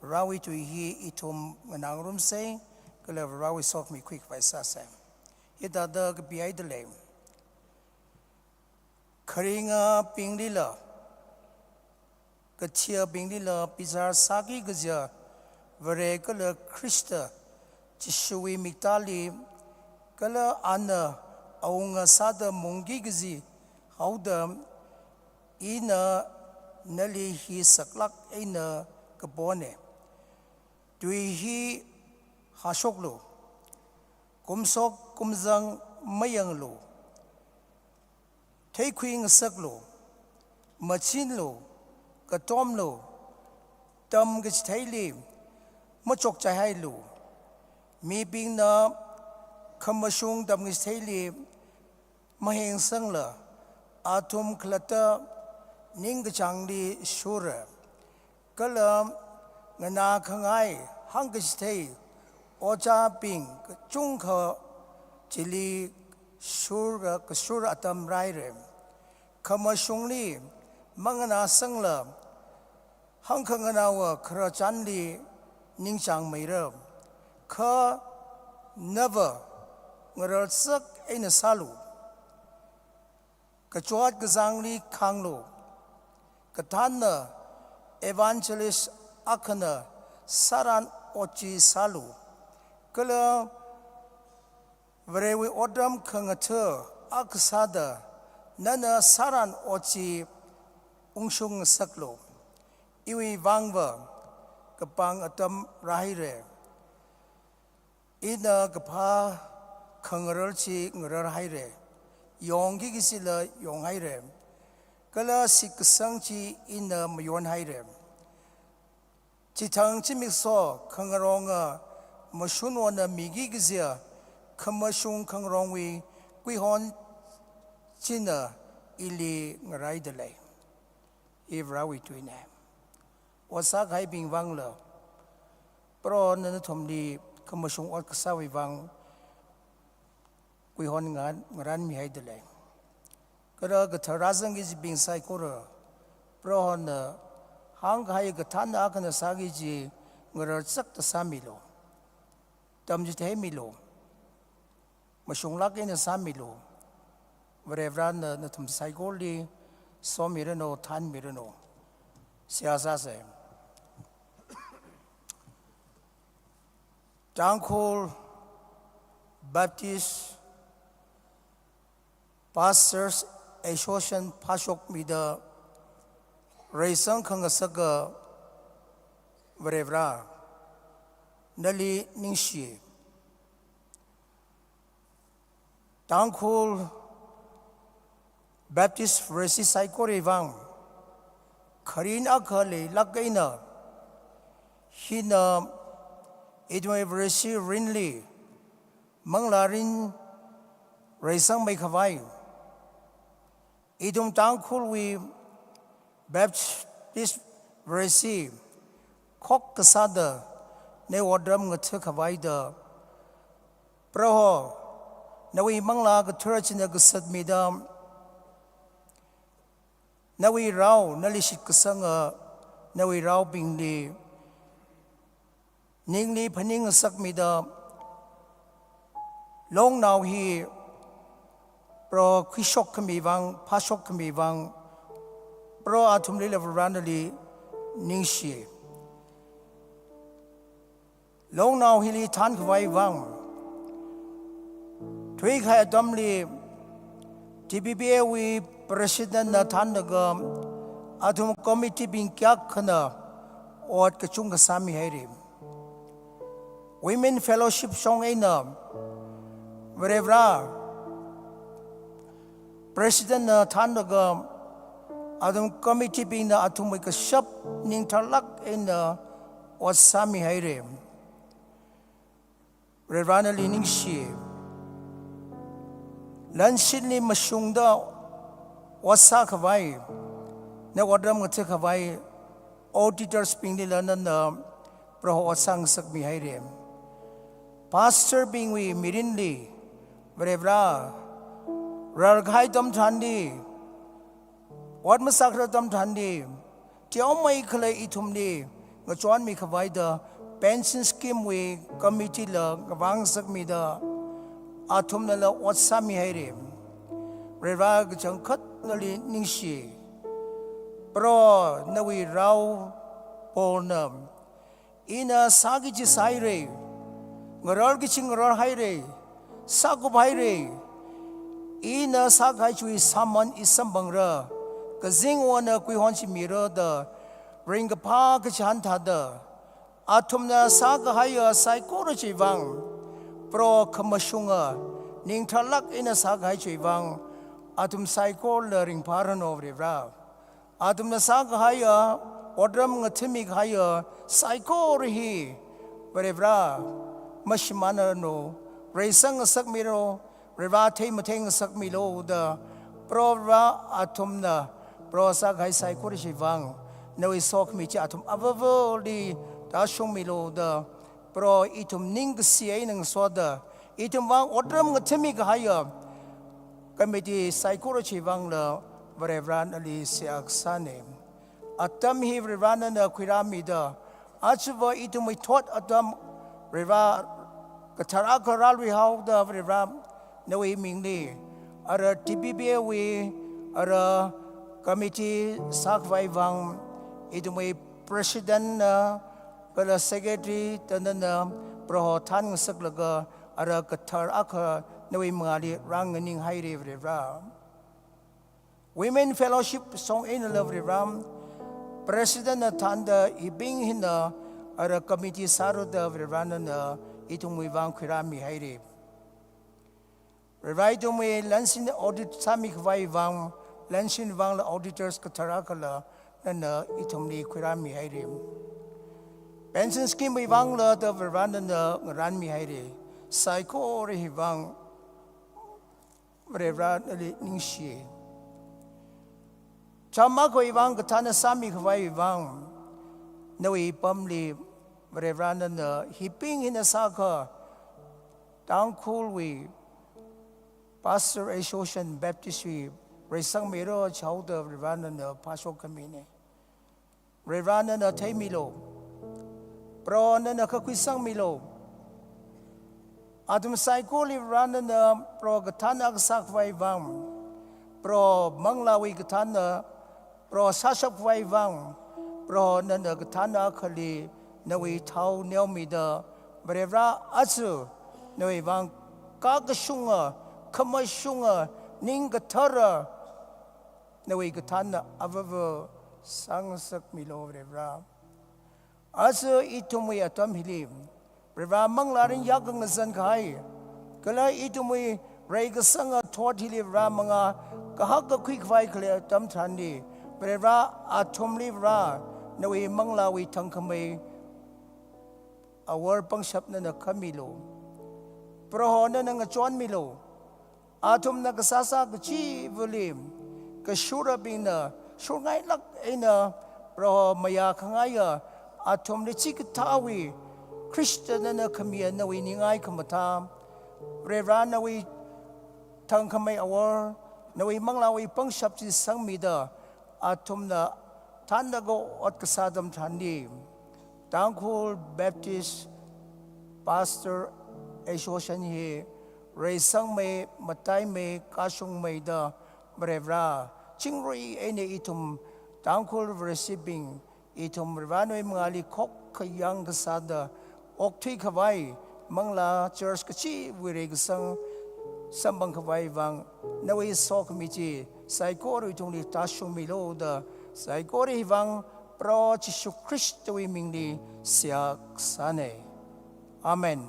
Varewui tui hi ithum nganāngarumsa, kala Varewui sokhami khuikhavai sāsa. Hithāda kapihaida lei. Kharingabinglila, kathiyabinglila bichar sāki kajiya Vare kala Khrista Jishuwui miktāli, kala ana awunga sāda mungki kaji haoda ina nali hi saklāk eina kapona. Tui hi hāshoklu, kumshok kumzang mayanglu. Theikhui ngasaklu, machinlu, katomlu, tamkachitheili machokchaihailu. Mibingna khamashung tamkachitheili mahengsangla, athum khalatta ningkachāngli shurra. Kala nganākhangai hāngkachithei ojābing kachungkha chili shurra, kashur atam rāhaira. Khamashungli manganāsangla, hāngkhanganāva khararchanli ningchāngmeira. Kha nava ngararsak eina sālu. Kachot kazangli khānglu. Kathānna evangelist akhana sāran ot chi sālu. Kala Varewui otram khangatha akha sāda nana sāran ot chi ungshung ngasaklu. Iwui vangva kapang atam rāhaira. Ina kaphā khangarar chi ngararhaira. Yongki kajila yonghaira. Kala shitkasang chi ina mayonhaira. Chithang zimiksho khangaronga mashunwona miki kajiya khamashung khangarongwui kuihon china ili ngaraidalei. Hi Varewui tuina. Ot sākahaibing vangla, Prohona nathumli khamashung ot kasāwui vang kuihon ngan, ngaranmihaidalei. Kala kathar rāzangki kajibing saikora, Prohona hāngkahai kathānna akhana sāki kaji ngararsakta sāmilu. Tamchitheimilu. Mashunglāk eina sāmilu. Varevarana nathum saikorali somiranu, thānmiranu. Seihā sāsa. Tangkhul Baptist Pastors Association phāshokmida reisang khangasaka Varevara, nali ningshi. Tangkhul Baptist Vareshi saikorawui vang kharin akha leilāk eina, hina ithumwui Vareshi rinli manglā rin reisangmeikhavai, ithum Tangkhulwui Baptist Vareshi khokkha sāda nawui otram ngathākhavai da, Proho, nawui Manglā Kathara china kasatmida, nawui rao, nali shitkasanga nawui raobingli ningli phaning ngasakmida, longnao hi Proho khuishokkhami vang, phāshokkhami vang, Proho athumlila Varevara nali ningshi. Longnao hili thānkhavai vang, thuikahai atamli T B B A wui President na thānlaga athum committee bing kayākhana ot kachungkha sāmihaira. Women Fellowship shong eina Varevara, President na thānlaga athum committee bingna athumwui kashap ningtharlāk eina ot sāmihaira. Varevara nali ningshi. Lanshitli mashungda ot sākhavai, nawui otram ngathākhavai auditors binglila nana Proho ot sāngasakmihaira. Pastor bingwui mirinli Varevara, rarkahai atam tharanli, ot masākharar atam tharanli, teomeikha ithumli ngachonmikhavai da pension scheme wui committee la ngavāngasakmida athumnala ot sāmihaira. Varevara kachangkhat nali ningshi. Proho nawui rao Paulna, ina sāki kaji sāhaira, ngararki kaji ngararhaira, sākuphaira, ina sākahai chiwui sāman i samphangra, kazingwui eina kuihon chi mira da ringkaphā kachihān thāda, athumna sākahaiya saikora chiwui vang, Proho khamashunga ningtharlāk eina sākahai chiwui vang, Athum saikorala ringphāranu Varivara. Athumna sākahaiya, otram ngathami kahaiya saikora hi Varivara mashimānranu, reisang ngasakmilu, Varivara theimathei ngasakmilu da, Proho Varivara athumna Proho sākahai saikora chiwui vang nawui sokhami chi athum avāvali tāshungmilu da, Proho ithum ningkashi eina ngasoda, ithum vang otram ngathami kahaiya committee saikora chiwui vangla Varivara nali seihā kasāna. Atam hi Varivara nana khuirāmida, ajava ithumwui thot atam Varivara kathar akha rāluihaoda Varivara nawui mingli, ara T P B A wui, ara committee sākhavai vang, ithumwui president na, kala secretary da nana Proho thānngasaklaga, ara kathar akha nawui mangāli rānganinghaira Varivara. Women Fellowship shong einala Varivara, president na thānda hibing hina ara committee sāra da Varivara nana ithumwui vang khuirāmihaira. Varivara ithumwui lansin audit sāmikhavai vang, lansin vangla auditors kathar akhala nana ithumli khuirāmihaira. Pension scheme wui vangla da Varivara nana ngarānmihaira. Saikora hi vang Varivara nali ningshi. Cham akhawui vang kathāna sāmikhavai vang, nawui pamli Varivara nana hibing hina sākha Tangkhulwui Pastor Association Baptist wui reisangmeira jihaoda Varivara nana phāshok khamina. Varivara nana theimilu. Proho nana kakhuisangmilu. Athum saikorali Varivara nana Proho kathāna kasākhavai vang, Proho manglāwui kathāna, Proho sāshapkhavai vang, Proho nana kathāna akhali nawui thao neomida, Varivara aja nawui vang kakashunga, khamashunga, ning kathara, nawui kathāna avāva sāngasakmilu Varivara. Aja ithumwui atam hili, Varivara manglā ringyākha ngazan kahai, kala ithumwui reikasanga thot hili Varivara mangā kahak kakhui khavai khalei atam tharanli, Varivara athumli Varivara nawui manglāwui thangkhamei awor pangshap nana khamilu. Proho nana ngachonmilu. Athumna kasāsā kachivali, kashurabingna shurngailāk eina Proho mayākhangaiya, athumli chikathāwui Khrista nana khamiya nawui ningai khamathā, Varivara nawui thangkhamei awor, nawui manglāwui pangshap chi sangmida, athumna thānda kaot kasā atam tharanli, Tangkhul Baptist Pastor Association hi reisangmei, mataimei, kashungmeida Varivara, chingrui eina ithum Tangkhul Vareshibing, ithum Varivara nawui mangāli khokkha yangkasāda okthui khavai, manglā church kachiwui reikasang samphang khavai vang, nawui sokhami chi saikorawui tungli tāshungmilu da, saikora hi vang Proho Jishu Khristawui mingli seihā kasāna. Amen.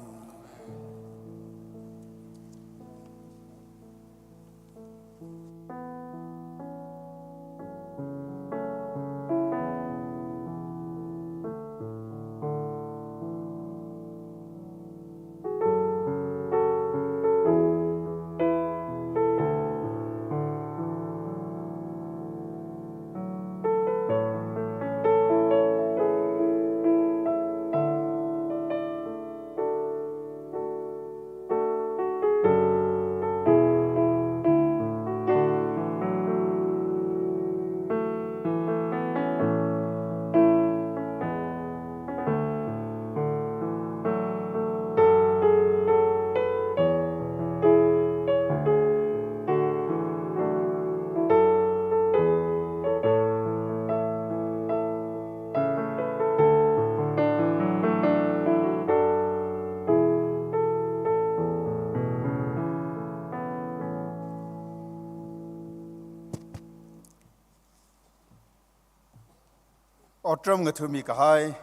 Otram ngathami kahai,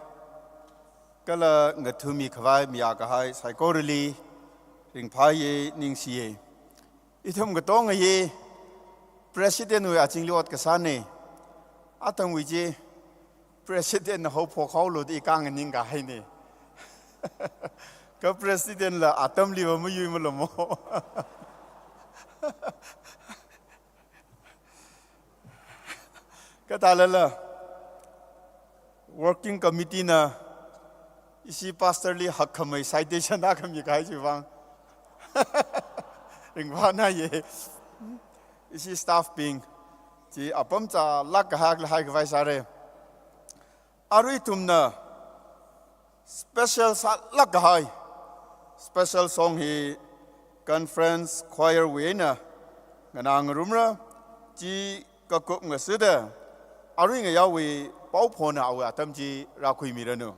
kala ngathami khavai mayā kahai saikorali ringphāya, ningshiya. Ithum katonga hi President wui azingli ot kasāna. Atamwui chi President na haophok haolu da i khanganing kahaina. Kha President la atamliva mayuimalamo. Kathālala, working committee na ishi pastor li hakkhamei citation akha mikahai chiwui vang ringphānāya. Ishi staff bing chi apam chālāk kahai akhala haikhavai sāra. Arui ithumna special sālāk kahai special song hi conference choir wui eina nganāngarumra. Chi kakup ngasāda arui ngayaowui paophona awui atam chi rākhuimiranu.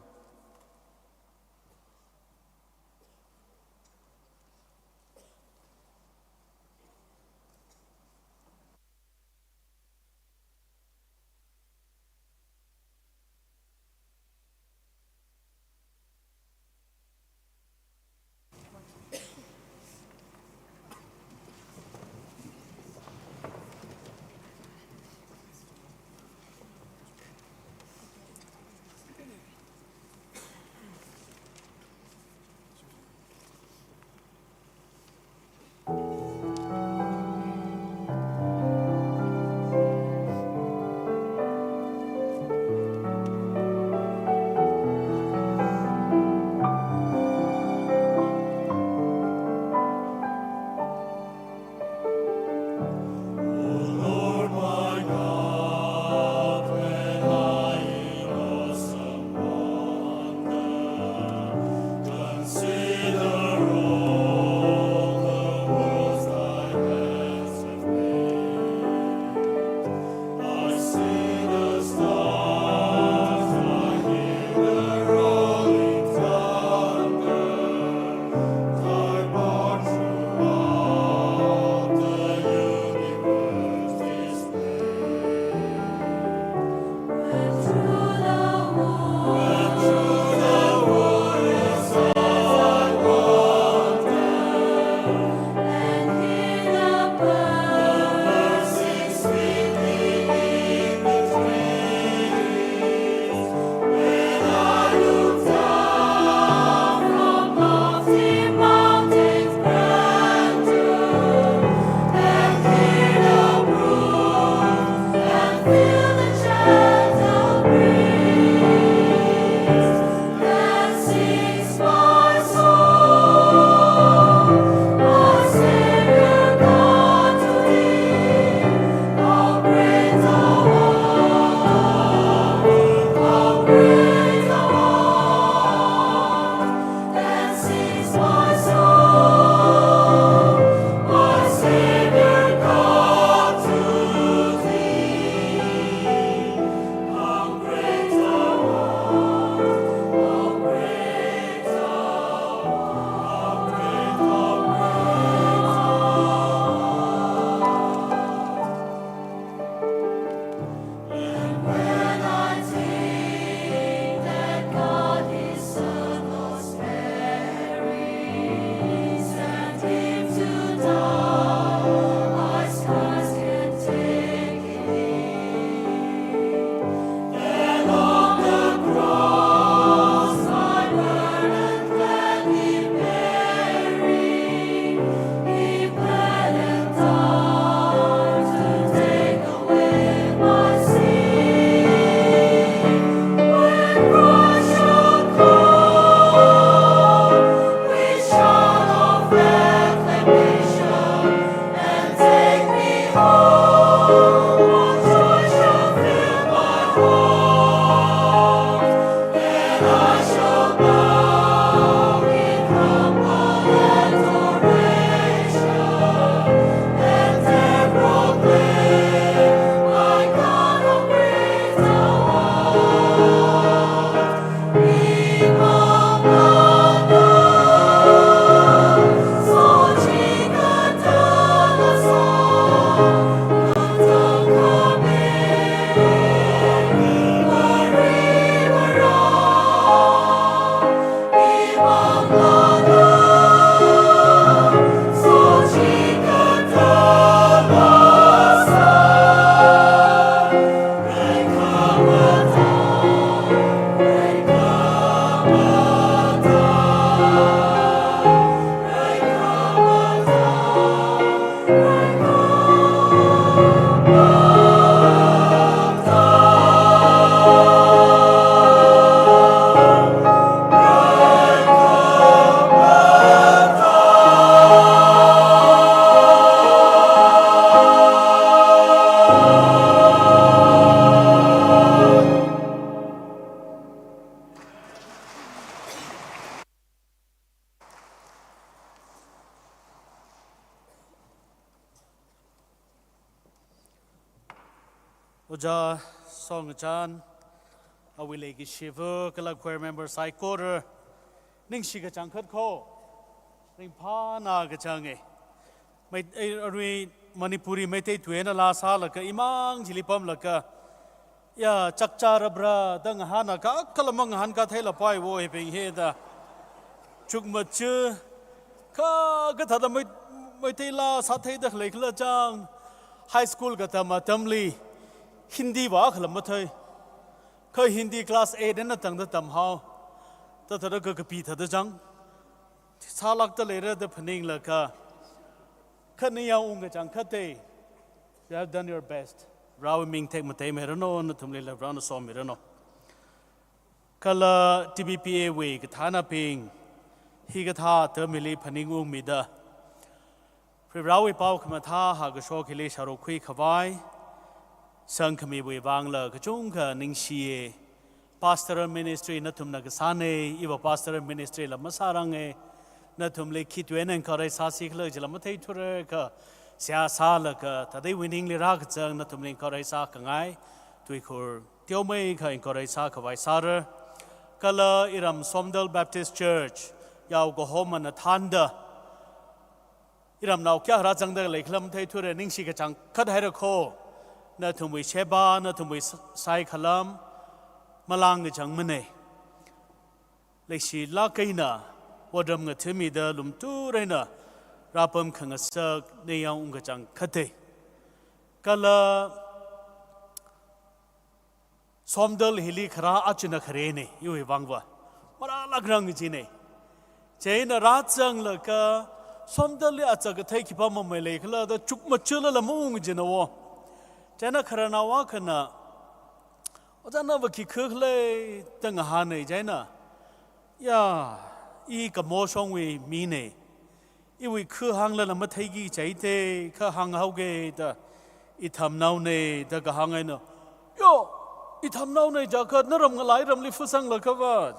Ojā Songchan, awui leikashiva kala choir member saikora, ningshi kachangkhat kho, ringphāna kachanga. Mei, eh, arui Manipuri Meitei tui eina laa sālaga imang chili pamlaga, ya, chakchārabra da ngahāna kakhalam ngahānkā theilapaiwo hibing hi da. Chukmaja, kha, kathāda Mei-, Meitei laa sātheida khalei khala chang, high school katam atamli Hindi vākhala mathei. Kha Hindi class eight eina tangda tamhao. Thāda thāda kha kapi thāda chang. Sālākda leira da phaninglaga, kha ningyāng ung kachangkhatta. You have done your best. Varewui ming tekmatei miranu, nathumlila Varena somiranu. Kala T B P A wui kathānabing, hikathā atamli phaningungmida, Varivarāwui pao khamathā hākashok hili sharuk khuikhavai sangkhamiwui vangla kachungkha ningshiya. Pastoral ministry nathumna kasāna, iva pastoral ministry la masāranga. Nathumli khitwui eina encourage sāsi khala jila matheithura kha, seihā sālaga, thāda iwui ningli rākazang nathumli encourage sākhangai, tuikhur teomeikha encourage sākhavai sāra. Kala iram Somdal Baptist Church, yao kahomana thānda, iramnao kayākha rāzangda leikhala matheithura, ningshi kachangkhat haira kho. Nathumwui sheba, nathumwui s-, saikhalam, malang kachangmana. Leishilāk eina, otram ngathāmida lumtur eina rāpam khangasak ningyāng ung kachangkhatta. Kala Somdal hili kharā achina kharena, iwui vangva. Marālākrang jina. Chieina rāzanglaga, Somdalli achā kathei khipā mamei leikhala da chukmajala maung jinawo. Chieina khararnao akhana, "Ojā nava khi kha khala?" da ngahāna chieina. "Ya, i Kamo shongwui mina. Iwui kha hānglala matheiki jihaida, kha hānghaoga da, ithumnaona da kahāng eina. Yo, ithumnaona jiakha naram ngalā iramli phasanglakhava,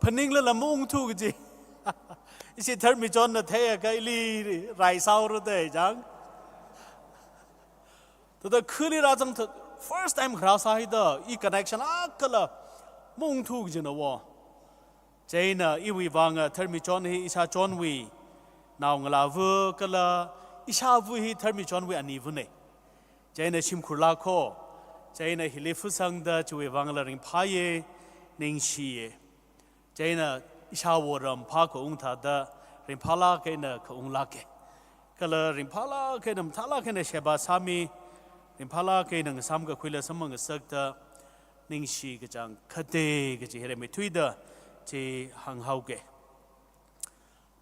phaninglala maungthu kaji." Ishi Tharmichonna theiakha ili rai sāhaora da chang. Thāda khali rāzang thā, first time kharā sāhaida, i connection akhala maungthu kajinawo. Chieina iwui vanga Tharmichon hi ishāchonwui naongalāva kala ishāva hi Tharmichonwui anivana. Chieina shimkhurlāk kho. Chieina hili phasangda chiwui vangla ringphāya, ningshiya. Chieina ishāwo ram phākhaung thāda ringphālāk eina khaunglāka. Kala ringphālāk eina, mathālāk eina sheba sāmi, ringphālāk eina ngasāmkakhuila samphang ngasakta, ningshi kachangkhatta kaji hi rimeithuida chi hānghaoga.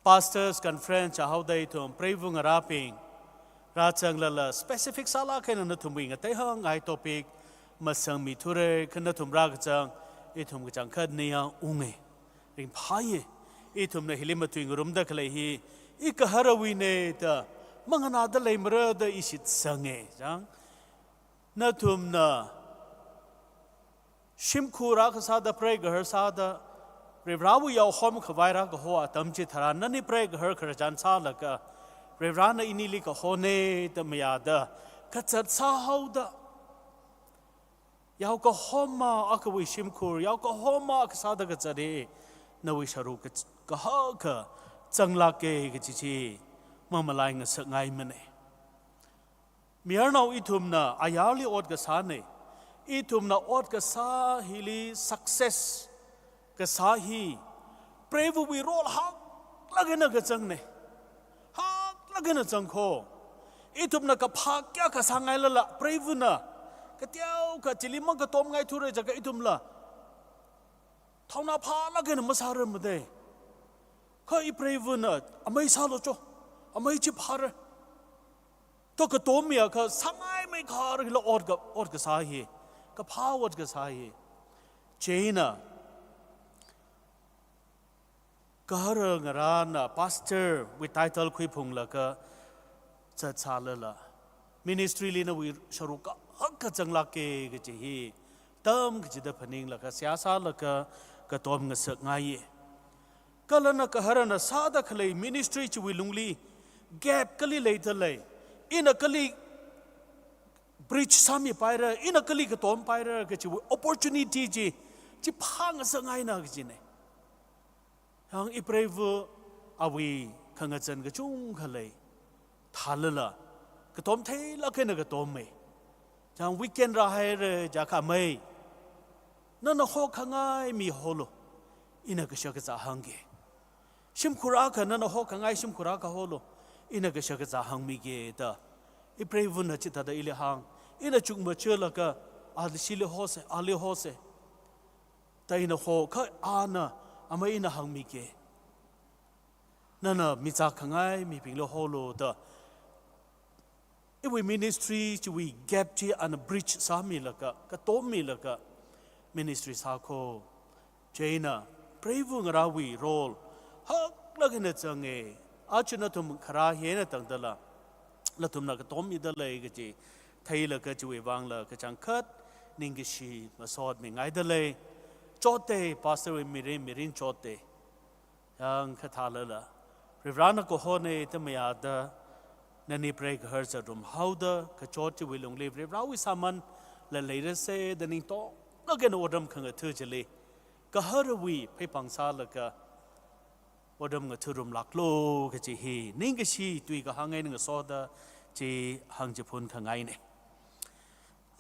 Pastors Conference chāhaoda ithum preiva ngarābing rāzanglala specific sālāk eina nathumwui ngateihāngngai topic masangmithura, kha nathum rākazang ithum kachangkhat ningyāng unga. Ringphāya. Ithumna hili matuingarumda khalei hi, i gaharawuina da, manganāda leimara da i shitsanga, chang. Nathumna shimkhur akha sāda, preiva gahar sāda, Varivarāwui yao homkhavai rākaho atam chitharan nani preiva gahar khararchan sālaga, Varivarāna inili kahona da mayāda, kazat sāhaoda, yao kahoma akhawui shimkhur, yao kahoma akha sāda kazat hi, nawui sharuk ka-, kahak kazanglāka kaji chi mamalai ngasakngaimana. Mayarnao ithumna ayarli ot kasāna. Ithumna ot kasā hili success kasā hi preivawui role haklāk eina kazangna. Haklāk eina zangkho. Ithumna kaphā kayākha sāngailala, preivana kateokha chili makatomngaithura jiakha ithumla thauna phālāk eina masārarmada. Kha i preivana, amei sālu cho, amei chi phāra. To katommiakha sāngaimeikharla ot ka, ot kasā hi, kaphā ot kasā hi. Chieina, gahara ngarāna pastor wui title khuiphunglaga zatsālala, ministry li nawui sharuk kahak kazanglāka kaji hi, tamkachida phaninglaga, seihā sālaga, katom ngasakngaiya. Kala na gaharana sāda khalei ministry chiwui lungli gap kali leida lei, ina kali preach sāmipaira, ina kali katom paira kachiwui opportunity chi, chi phāngasakngaina kajina. Yang ipreiva awui khangazan kachungkha lei. Thālala, katom theilāk eina katommei. Yang weekend rāhaira jiakha mei, nana hokhangai mi holu, ina kashakazā hāngga. Shimkhur akha nana hokhangai shimkhur akha holu, ina kashakazā hāngmiga da. Ipreivana chithāda ili hāng, ina chukmajalaga, ali shili hosa, ali hosa. Da ina ho, kha ana, amei ina hāngmiga. Nana mi zākhangai mibingli holu da. Iwui ministry chiwui gap chi ana bridge sāmilaga, katommilaga, ministry sākho. Chieina, preiva ngarāwui role haklāk eina zanga. Aja nathum kharā hi eina tangdala, nathumna katommida lei kaji theilaga chiwui vangla kachangkhat ningkashi masotmingaida lei. Chotta, pastor wui mirin, mirin chotta. Yang kha thālala, Varivarana kahona da mayāda, nani preigahar zatrumhaoda, kachot chiwui lungli Varivarawui sāmanla leirasa da ningtonglāk eina otram khangatha chili, gaharawui pheiphang sālaga otram ngatharumlāklu kaji hi ningkashi tui kahāng eina ngasoda chi hāngchiphunkhangaina.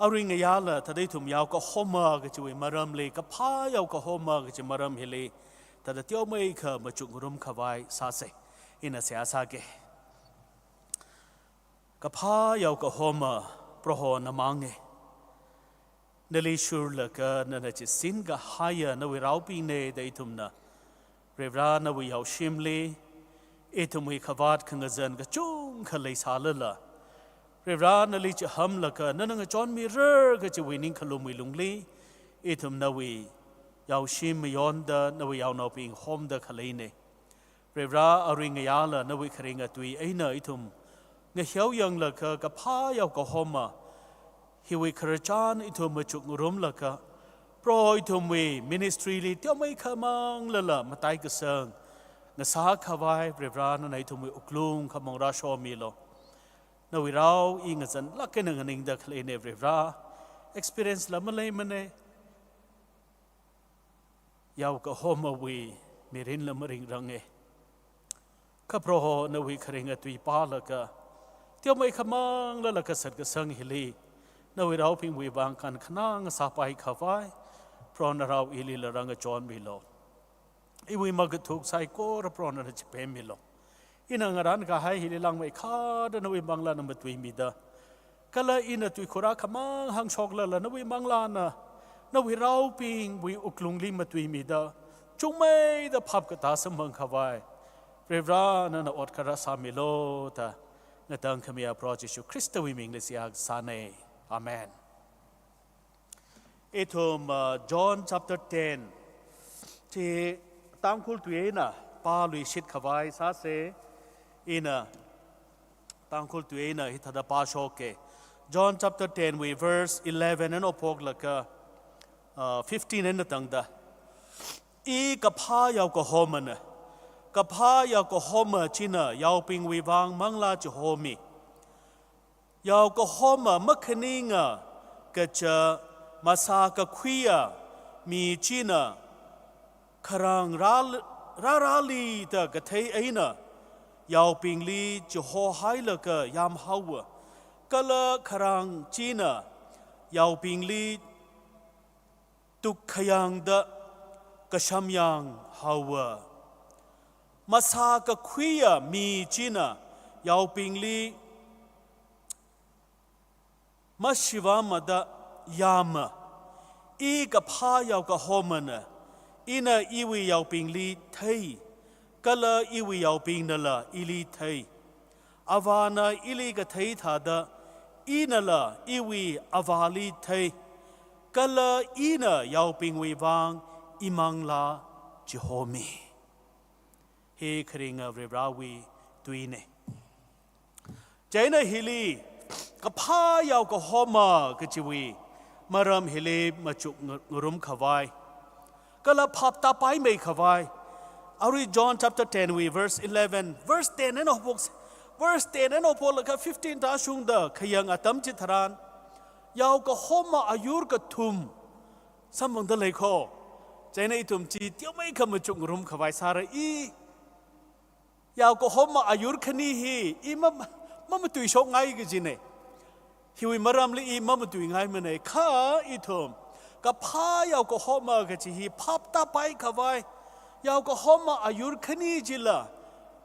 Arui ngayāla thāda ithum yao kahoma kachiwui maramli, kaphā yao kahoma kachi maram hili, thāda teomeikha machukngarum khavai sāsa. Ina seihā sāga. Kaphā yao kahoma, Proho namanga. Nali shurlaga nana chisinghaiya nawui raobingna da ithumna, Varivara, nawui yaoshimli, ithumwui khavāt khangazan kachungkha leisālala, Varivara, nali chihamlaga nana ngachonmira kachiwui ningkhalumwui lungli, ithum nawui yaoshim mayonda, nawui yaonaobing homda khaleina. Varivara, arui ngayāla nawui kharinga tui eina ithum ngahiao yanglaga kaphā yao kahoma hiwui khararchan ithum machukngarumlaga, Proho, ithumwui ministry li teomeikha manglala mataikasang ngasā khavai, Varivara, nana ithumwui wuklung khamong rāshomilu. Nawui rao i ngazanlāk eina nganingda khaleina, Varivara. Experience la maleimana. Yao kahomawui mirinla maringranga. Kha Proho, nawui kharinga tui pālaga, teomeikha manglala kasat kasang hili nawui raobingwui vang kankhanang sāpai khavai, Proho, narao ilila rāngachonmilu. Iwui makathuk saikora Proho nana chipemmilu. Ina ngarān kahai hili langmeikharda nawui manglāna matuimida, kala ina tuikhur akhamang hāngshoklala nawui manglāna nawui raobingwui wuklungli matuimida, chungmeida phap katā samphang khavai, Varivara, nana ot kharā sāmilu da ngatangkhamiya Proho Jishu Khristawui mingli seihā kasāna. Amen. Ithum, uh, John chapter ten chi Tangkhul tui eina pāluishit khavai sāsa. Ina Tangkhul tui eina hithāda pāshoka. John chapter ten wui verse eleven eina phoklaga, uh, fifteen eina tangda. I kaphā yao kahomana. Kaphā yao kahoma china yaobingwui vang manglā chihomi. Yao kahoma makhaninga kaja masākakhuiya mi china kharāng rāl-, rārāli da kathei eina yaobingli chihohailaga yamhaowa. Kala kharāng china yaobingli tukkhayangda kashamyang haowa. Masākakhuiya mi china yaobingli mashivāmada yama. I kaphā yao kahomana, ina iwui yaobingli thei, kala iwui yaobingnala ili thei. Avāna ili kathei thāda, inala iwui Avāli thei, kala ina yaobingwui vang imanglā chihomi. Hi kharinga Varivarawui tuina. Chieina hili, kaphā yao kahoma kachiwui maram hili machuk nga-, ngarum khavai, kala phap tāpaimei khavai, arui John chapter ten wui verse eleven, verse ten eina haophok, verse ten eina haophoklaga fifteen tāshungda khayang atam chitharan, Yao kahoma ayur kathum samphangda leikho. Chieina ithum chi teomeikha machukngarum khavai sāra. I yao kahoma ayur khani hi i ma, mamatuishokngai kajina. Hiwui maramli i mamatuingaimanei. Kha ithum kaphā yao kahoma kachi hi phap tāpai khavai yao kahoma ayur khani chila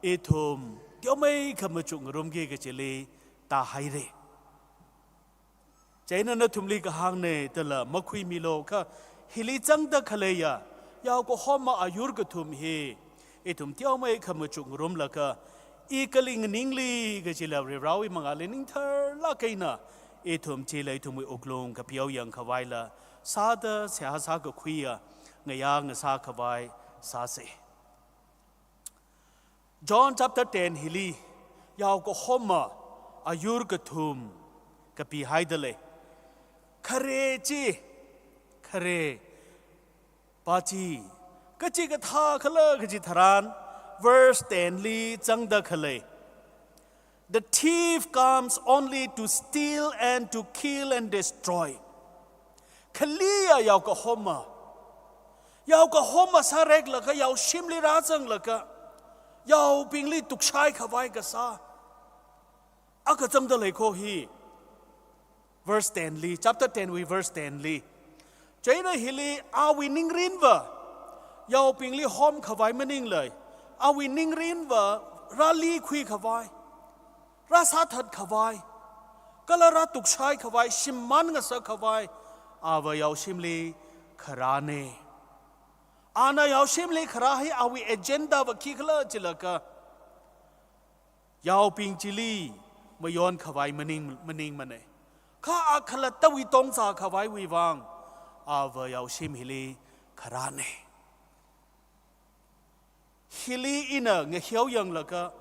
ithum teomeikha machukngarumki kachili tāhaira. Chieina nathumli kahāngna, tala makhuimilu kha, hili zangda khaleiya yao kahoma ayur kathum hi ithum teomeikha machukngarumlaga, i kali nganingli kachila Varivarāwui mangāli ningtharlāk eina ithum chila ithumwui wuklung kapiao yangkhavaila sāda seihā sākakhuiya ngayā ngasā khavai sāsa. John chapter ten hili yao kahoma ayur kathum kapihaida lei. Khare chi, khare pa chi kachikathā khala kachi tharan, verse ten li zangda khalei, "The thief comes only to steal and to kill and destroy." Khaliya yao kahoma, yao kahoma sāreklaga yaoshimli rāzanglaga yaobingli tukshai khavai kasā akha zangda leikho hi. Verse ten li, chapter ten wui verse ten li. Chieina hili awui ningrinva yaobingli hom khavai maningla, awui ningrinva rālikhui khavai, rāsāthat khavai, kala rātukshai khavai, shimān ngasak khavai ava yaoshimli kharāna. Ana yaoshimli kharā hi awui agenda va khikhala chilaga, yaobing chili mayon khavai maning, maningmana. Kha akhalattawui tongza khavaiwui vang ava yaoshim hili kharāna. Hili ina ngahiao yanglaga,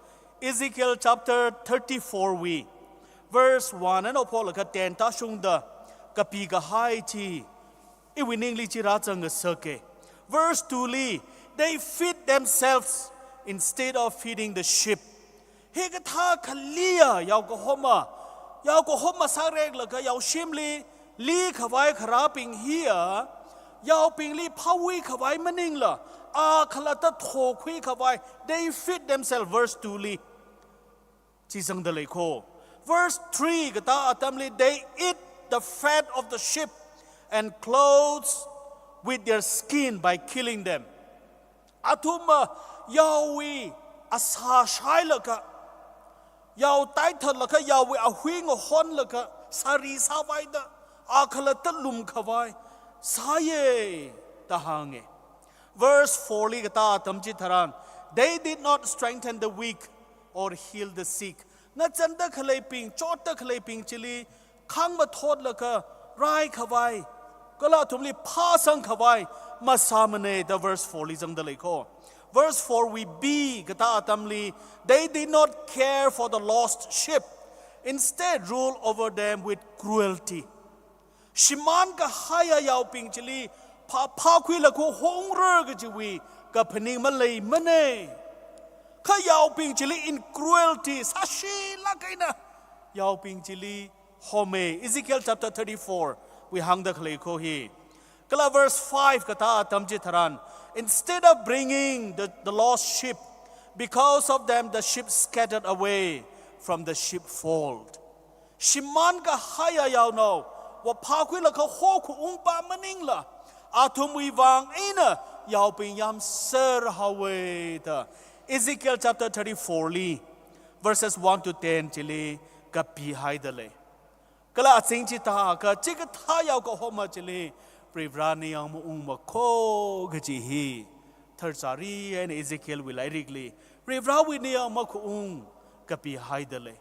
Ezekiel chapter thirty-four wui verse one eina phoklaga ten tāshungda kapikahai chi iwui ningli chi rāzang ngasaka. Verse two li, "They feed themselves instead of feeding the sheep." Hikathā khaliya yao kahoma, yao kahoma sāreklaga yaoshimli li khavai kharābing hiya yaobingli phāwui khavai maningla akhalatta thokhui khavai, "They feed themselves," verse two li chi zangda leikho. Verse three katā atamli, "They eat the fat of the sheep and clothes with their skin by killing them." Athumva yaowui asā shailaga, yao taithatlaga, yaowui ahui ngahonlaga, sari sāvaida akhalatta lum khavai sāya da hānga. Verse four li katā atam chitharan, "They did not strengthen the weak or heal the sick." Ngachanda khaleibing, chotta khaleibing chili khangmathotlaga rai khavai, kala athumli phāsang khavai masāmana da verse four li zangda leikho. Verse four wui B katā atamli, "They did not care for the lost sheep, instead rule over them with cruelty." Shimān kahaiya yaobing chili phā, phākhuilaga hongra kajiwui kaphaning maleimana. Kha yaobing chili in cruelty, sāshilāk eina yaobing chili homa. Ezekiel chapter thirty-four wui hāngda khaleikho hi. Kala verse five katā atam chitharan, "Instead of bringing the, the lost sheep, because of them the sheep scattered away from the sheepfold." Shimān kahaiya yaonao va phākhuilaga hokhuungpa maningla athumwui vang eina yaobing yamser haowa da Ezekiel chapter thirty-four li verses one to ten chili kapihaida lei. Kala azing chithākha chikathā yao kahoma chili Varivarāna yang maungmakho kaji hi tharchari eina Ezekiel wui lairikli Varivarāwui ningmang makhaung kapihaida lei.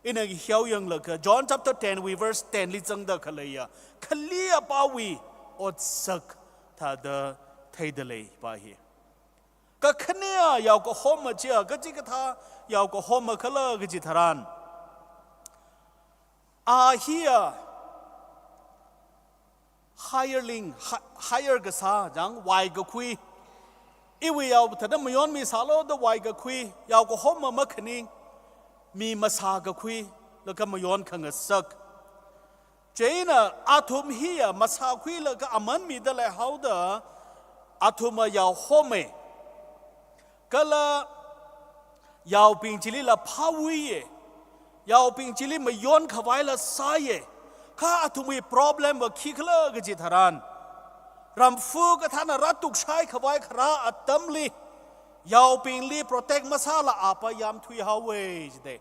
Ina hiao yanglaga John chapter ten wui verse ten li zangda khaleiya khali apāwui otsak thāda theida leipa hi. Kakhanea yao kahoma chiya kachikathā yao kahoma khala kaji tharan, a hiya hireling, hi-, hire kasā, jang vaikakhui. Iwui yao thāda mayonmisālu da vaikakhui, yao kahoma makhaning, mi masākakhui, laga mayon khangasak. Chieina athum hiya masākhuilaga aman mida leihaoda athumva yao home. Kala yaobing chilila phāwuiye. Yaobing chili mayon khavaila sāye. Kha athumwui problemva khikhala kaji tharan, ramfu kathāna rātukshai khavai kharā atamli yaobingli protect masāla apa yamthuihaowe jide.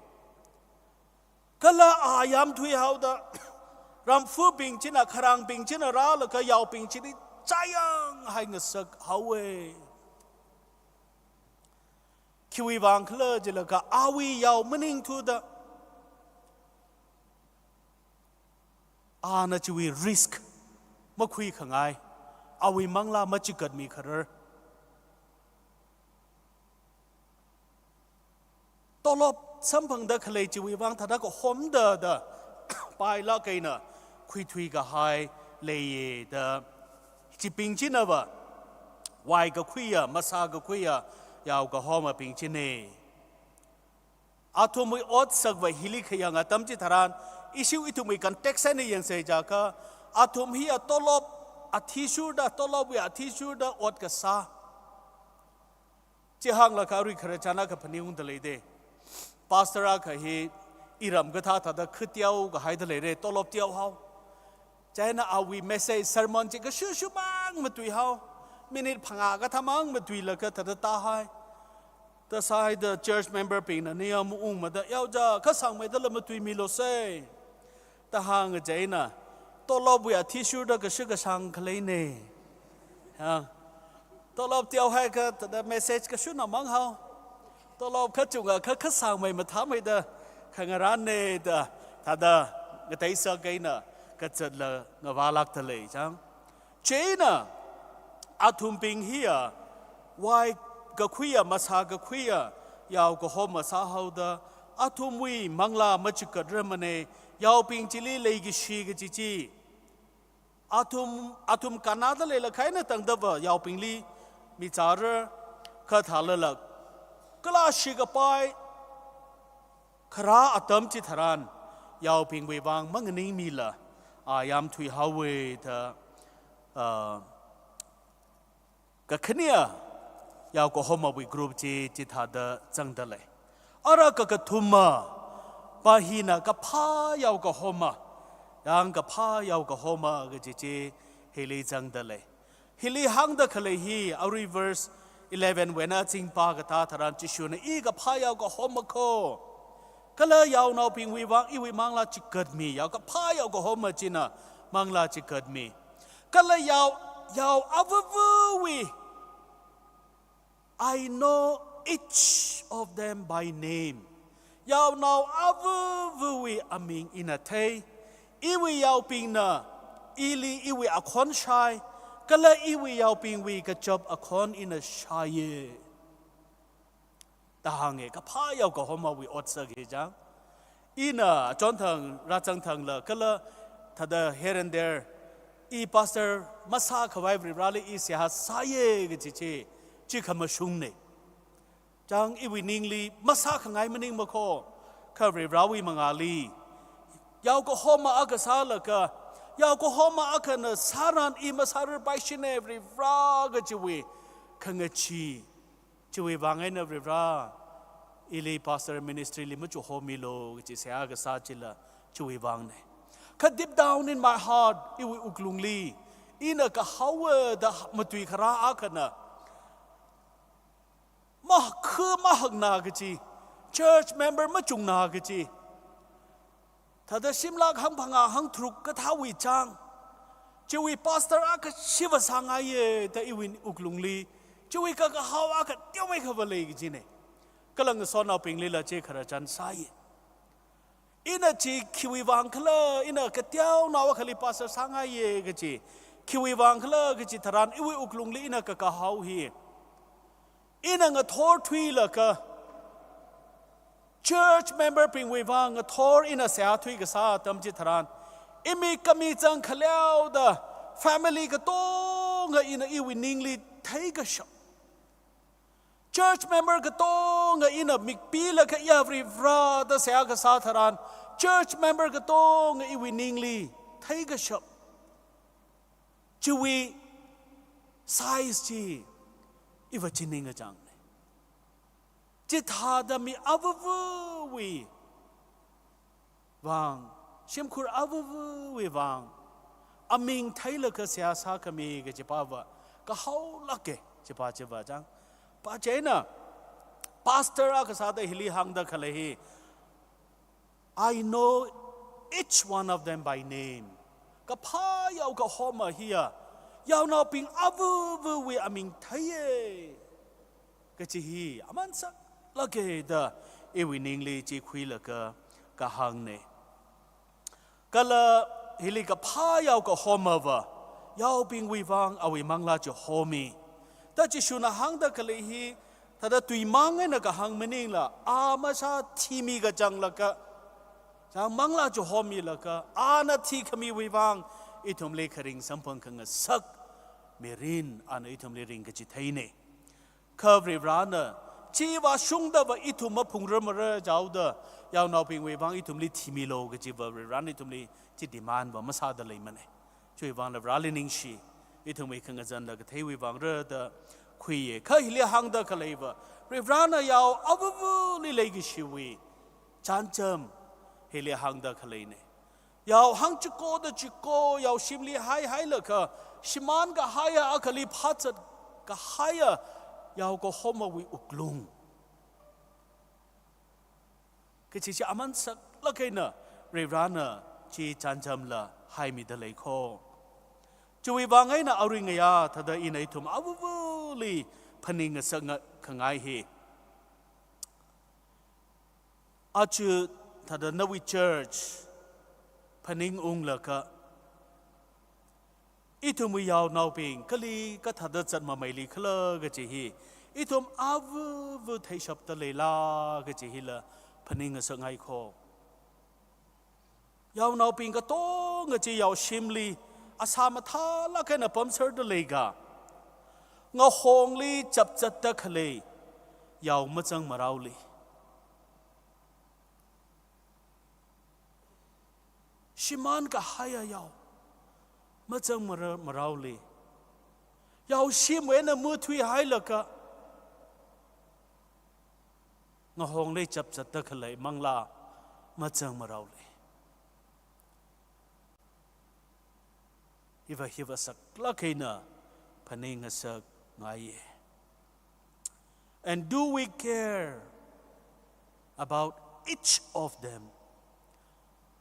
Kala a yamthuihaoda ramfubing china, kharangbing china rālaga yaobing chili chāyanghai ngasakhaowe. Khiwui vang khala jilaga awui yao maningthuda, ana chiwui risk makhuikhangai, awui manglā machikatmi kharar. Tolop samphangda khalei chiwui vang thāda kahomda da pailāk eina khuithui kahai leiye da, chibing chinava wai kakhuiya, masā kakhuiya, yao kahomabing chine. Athumwui otsakva hili khayang atam chitharan, issue ithumwui context eina yangsei jiakha, athum hiya tolop athishurda, tolopwui athishurda ot kasā. Chi hānglaga arui khararchan akha phaningungda leide. Pastor akha hi iram kathā thāda kha teokahai da leire, tolop teohao. Chieina awui message, sermon chi kashushu mang matuihao. Minute phangā kathā mang matuilaga thāda tāhai. Thāsāhaida church member bingna niya maungmada, yaoja, kha sāngmeidala matuimilose, da hānga chieina, tolopwui athishurda kashu kashāng khaleine. Ya. Tolop teohaiakha thāda message kashuna manghao. Tolop kachungakha kha sāngmei mathāmeida khangarānne da thāda ngateisak eina kazatla ngavālākda lei chang. Chieina athumbing hiya wai kakhuiya, masā kakhuiya, yao kahoma sāhaoda athumwui manglā machikatramane, yaobing chili leikashi kaji chi. Athum, athum kannada leilakha eina tangdava yaobingli michāra, kha thālala kalāshi kapai kharā atam chitharan yaobingwui vang manganingmila a yamthuihaowe da, ah, kakhane yao kahomawui group chi chithāda zangda lei. Ara kakathuma pa hina kaphā yao kahoma, yāng kaphā yao kahoma kaji chi hili zangda lei. Hili hāngda khalei hi, arui verse eleven wui eina zingpā katā tharan Jishuna, I kaphā yao kahoma kho. Kala yaonaobingwui vang iwui manglā chikatmi, yao kaphā yao kahoma china manglā chikatmi. Kala yao, yao avāvawui, I know each of them by name. Yaonao avāvawui aming ina thei. Iwui yaobingna ili iwui akhon shai, kala iwui yaobingwui kachap akhon ina shaiye, da hānge. Kaphā yao kahomawui otsak hi chang. Ina chonthang, rāzangthangla kala thāda here and there, I pastor masākhavai Varivarali I seihā sāye kaji chi, chi khamashungne. Chang, iwui ningli masākhangai maningmakho, kha Varivarawui mangāli yao kahoma akha sālaga, yao kahoma akhana sāran I masārarpaishine Varivara kajiwui khangachee. Chiwui vang eina Varivara, ili pastor ministry li machuhomilu kaji seihā kasā chila chiwui vangne. Kha deep down in my heart, iwui wuklungli, ina kahaowa da matui kharā akhana, makha mahakna kaji, church member machungna kaji, thāda shimlak hangphangā hangtharuk kathāwui chang, chiwui pastor akha shiva sāngaiye da iwui wuklungli, chiwui kakahao akha teomeikha va lei kajine. Kala ngasotnaobinglila chi khararchan sāye. Ina chi khiwui vang khala, ina kateonao akhali pastor sāngaiye kaji, khiwui vang khala kaji tharan iwui wuklungli ina kakahao hi, ina ngathor thuilaga, church member bingwui vang ngathor ina seihā thuikasā atam chitharan, imikhami zang khaleoda, family katonga ina iwui ningli theikashap, church member katonga ina mikpilaga ya Varivara da seihā kasā tharan, church member katonga iwui ningli theikashap chiwui size chi iva chi ningkachāngne. Chithāda mi avāvawui vang, shimkhur avāvawui vang, aming theilaga seihā sākhami kachipava kahaolāke, chipa chiva chang. Pa chieina, pastor akha sāda hili hāngda khalei hi, "I know each one of them by name." Kaphā yao kahoma hiya, yaonaobing avāvawui aming theiye kachi hi aman saklāke da iwui ningli chi khuilaga kahāngne. Kala hili kaphā yao kahomava, yaobingwui vang awui manglā chi homi. Ta Jishuna hāngda khalei hi, thāda tuimang eina kahāng maningla, a mashā thimi kachānglaga, chang manglā chi homilaga, ana thikhamiwui vang, ithumli kharing samphang khangasak mirin, ana ithumli ringkachitheine. Kha Varivarana, chiva shungdava ithum maphungrarmara jaoda, yaonaobingwui vang ithumli thimilu kachiva Varivarana ithumli chi demand va masāda leimane. Chiwui vangla Vareli ningshi, ithumwui khangazanla katheiwui vangra da khuiye. Kha hili hāngda khaleiva, Varivarana yao avāvali leikashiwui chānjam hili hāngda khaleine. Yao hangchikoda chiko, yao shimli haihailaga, shimān kahaiya akhali phāzat kahaiya, yao kahomawui wuklung kachi chi aman saklāk eina Varivarana chi chānjamla haimida leikho. Chiwui vang eina arui ngayā thāda ina ithum avāvali phaning ngasak nga-, khangai hi. Aja thāda nawui church phaningunglaga, ithumwui yaonaobing kali kathāda zatmameilikhala kachi hi, ithum avāva theishapda leila kachi hila phaning ngasak ngaikho. Yaonaobing katonga chi yaoshimli asā mathālāk eina pamserda leiga, ngahongli chapzatda khalei yao mazangmaraoli, shimān kahaiya yao mazangmara-, maraoli, yaoshimwui eina mathuihailaga, ngahongli chapzatda khalei manglā mazangmaraoli, hiva, hiva saklāk eina phaning ngasak ngaiye. And do we care about each of them?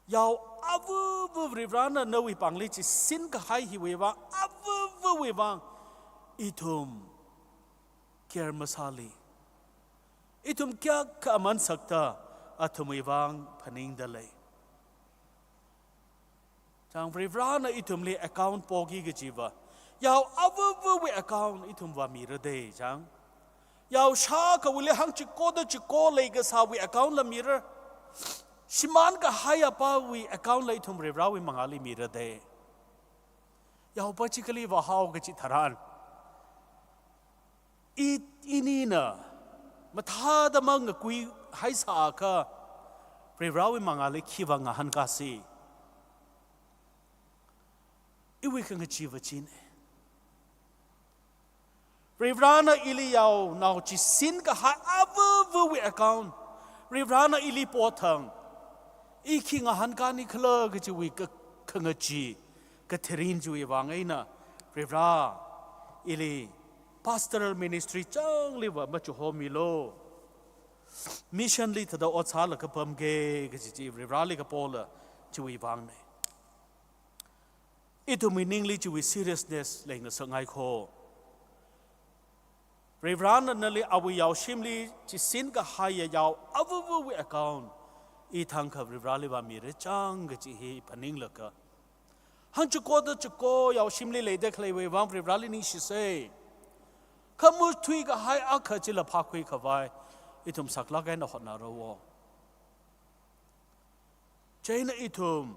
Yao avāva Varivarana nawui pāngli chisin kahai hiwui vang, avāvawui vang ithum care masāli, ithum kayākha aman sakta athumwui vang phaningda lei. Chang Varivarana ithumli account poki kachiva, yao avāvawui account ithum vāmira de chang. Yao shākhawuili hangchikoda chiko leikasāwui account la mira. Shimān kahaiya pāwui account la ithum Varivarawui mangāli mira de. Yaopa chi kali vāhao kachi tharan, i, inina mathāda mangakuihaisākha, Varivarawui mangāli khi vāngahānkāsi? Iwui khangacheeva chine. Varivarana ili yaonao chisin kahai avāvawui account Varivarana ili pothang, i khi ngahānkānikhala kachiwui ka-, khangachee, katharin chiwui vang eina, Varivara, ili pastoral ministry changli vā machuhomilu, mission li thāda ot sālaga pamge kachi chi Varivarali kapola chiwui vangne. Ithumwui ningli chiwui seriousness leingasak ngaikho. Varivarana nali awui yaoshimli chisin kahaiya yao avāvawui account, i thangkha Varivarali vāmira chang kachi hi phaninglaga, hangchikoda chiko yaoshimli leida khaleiwui vang Varivarali ningshise. Kha mathui kahai akha chila phākhui khavai ithum saklāk eina hotnarao. Chieina ithum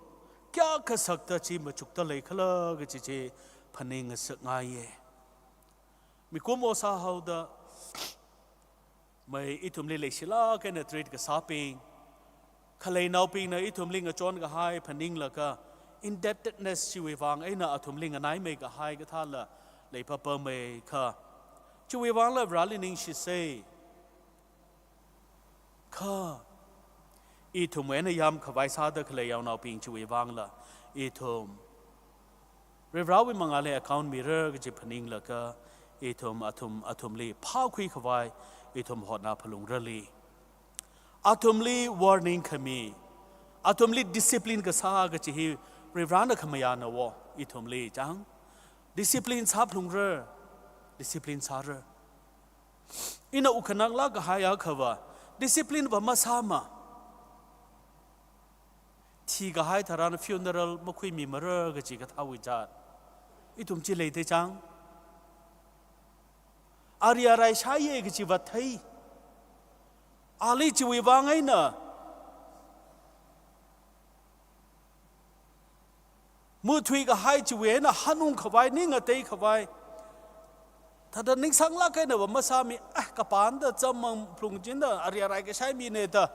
kayākha sakta chi machukta leikhala kachi chi phaning ngasak ngaiye. Mikumo sāhaoda, mai ithumli leishilāk eina treat kasābing, khaleinaobingna ithumli ngachon kahai phaninglaga, Indebtedness chiwui vang eina athumli nganaimeikahai kathāla leipapamei kha. Chiwui vangla Vareli ningshisei. Kha ithumwui eina yamkhavai sāda khalei yaonaobing chiwui vangla ithum Varivarawui mangāli account mira kaji phaninglaga ithum athum athumli phākhuikhavai ithum hotnā phalungrali. Athumli warning khami, athumli discipline kasā kaji hi Varivarana khamayāna wo, ithumli chang. Discipline sāphalungra, discipline sāra. Ina wukkhananglāk kahai akhava, discipline va masāma. Thikahai tharan funeral makhuimimara kaji kathāwui jat. Ithum chi leida chang. Ari arai shaiya kaji va thei. Ali chiwui vang eina muthuikahai chiwui eina hanungkhavai, ning ngateikhavai. Thāda ningsanglāk eina va masāmi, ah, kapanda chāmmang phalungchinda, ari arai kashai mina da.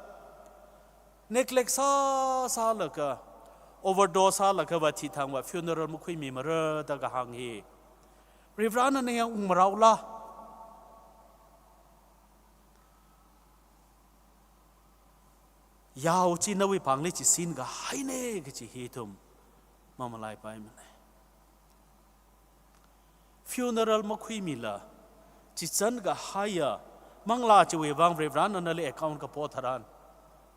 Neglect sā, sālaga, overdose sālaga va thithang va funeral makhuimimara da kahāng hi. Varivarana ningyāng ungmaraola. Yao chi nawui pāngli chisinkahaina kaji hi ithum mamalaipaimana. Funeral makhuimila, chichankahaiya manglā chiwui vang Varivarana nali account kapo tharan,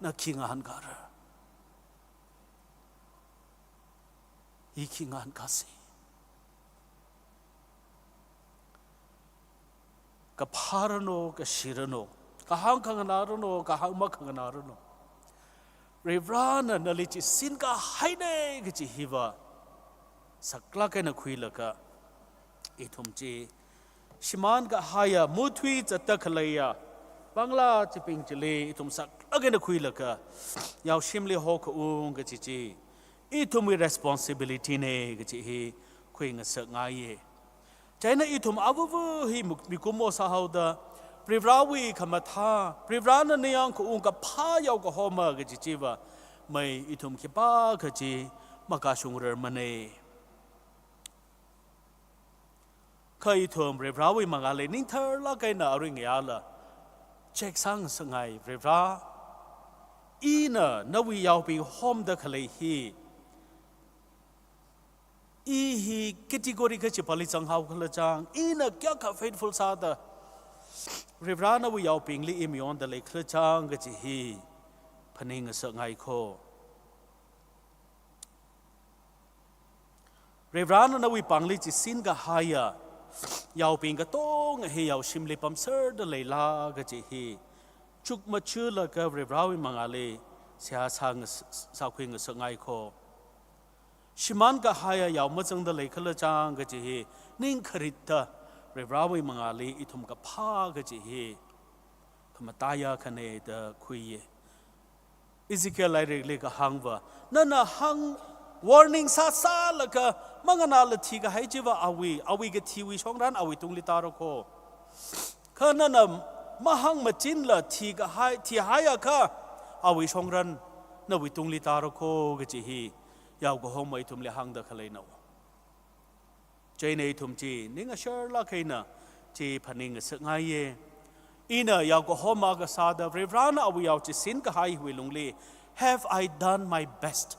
na khi ngahānkara? I khi ngahānkasi? Kaphāranu, kashiranu, kahāng khanganāranu, kahāng makhanganāranu, Varivarana nali chisinkahaina kaji hi va saklāk eina khuilaga, ithum chi shimānkahaiya, muthui zatda khaleiya manglā chibing chili ithum saklāk eina khuilaga, yaoshimli hokhaung kaji chi ithumwui responsibility na kaji hi khuingasakngaiya. Chieina ithum avuvu hi muk-, mikumo sāhaoda, Varivarawui khamathā, Varivarana ningyāng khaung kaphā yaokahoma kaji chi va, mai ithum khipākha chi makashungrarmana. Kha ithum Varivarawui mangāli ningtharlāk eina aring yala, check sāngasakngai, Varivara, ina nawui yaobing homda khalei hi, i hi category kachipāli zanghaokhala chang, ina kayākha faithful sāda Varivarana nawui yaobingli i mayonda leikhala chang kaji hi phaningngasakngai kho. Varivarana nawui pāngli chisinkahaiya yaobing katonga hi yaoshimli pamserda leila kaji hi chukmajalaga Varivarawui mangāli seihā sāngas-, sākhuingasakngai kho. Shimānkahaiya yao mazangda leikhala chang kaji hi ningkharitta Varivarawui mangāli ithum kaphā kaji hi khamataiya khana da khuiya. Ezekiel lairikli kahāng va, nana hāng warning sāsālaga manganāla thikahai chi va awui, awui kathiwui shongran awui tungli tāra kho. Kha nana mahāngmachinla thikahai, thihaiakha awui shongran nawui tungli tāra kho kaji hi yaokahoma ithumli hāngda khaleina. Chieina ithum chi ningasharlāk eina chi phaningngasakngaiya. Ina yaokahoma kasāda Varivarana awui yao chisinkahaiwui lungli, have I done my best?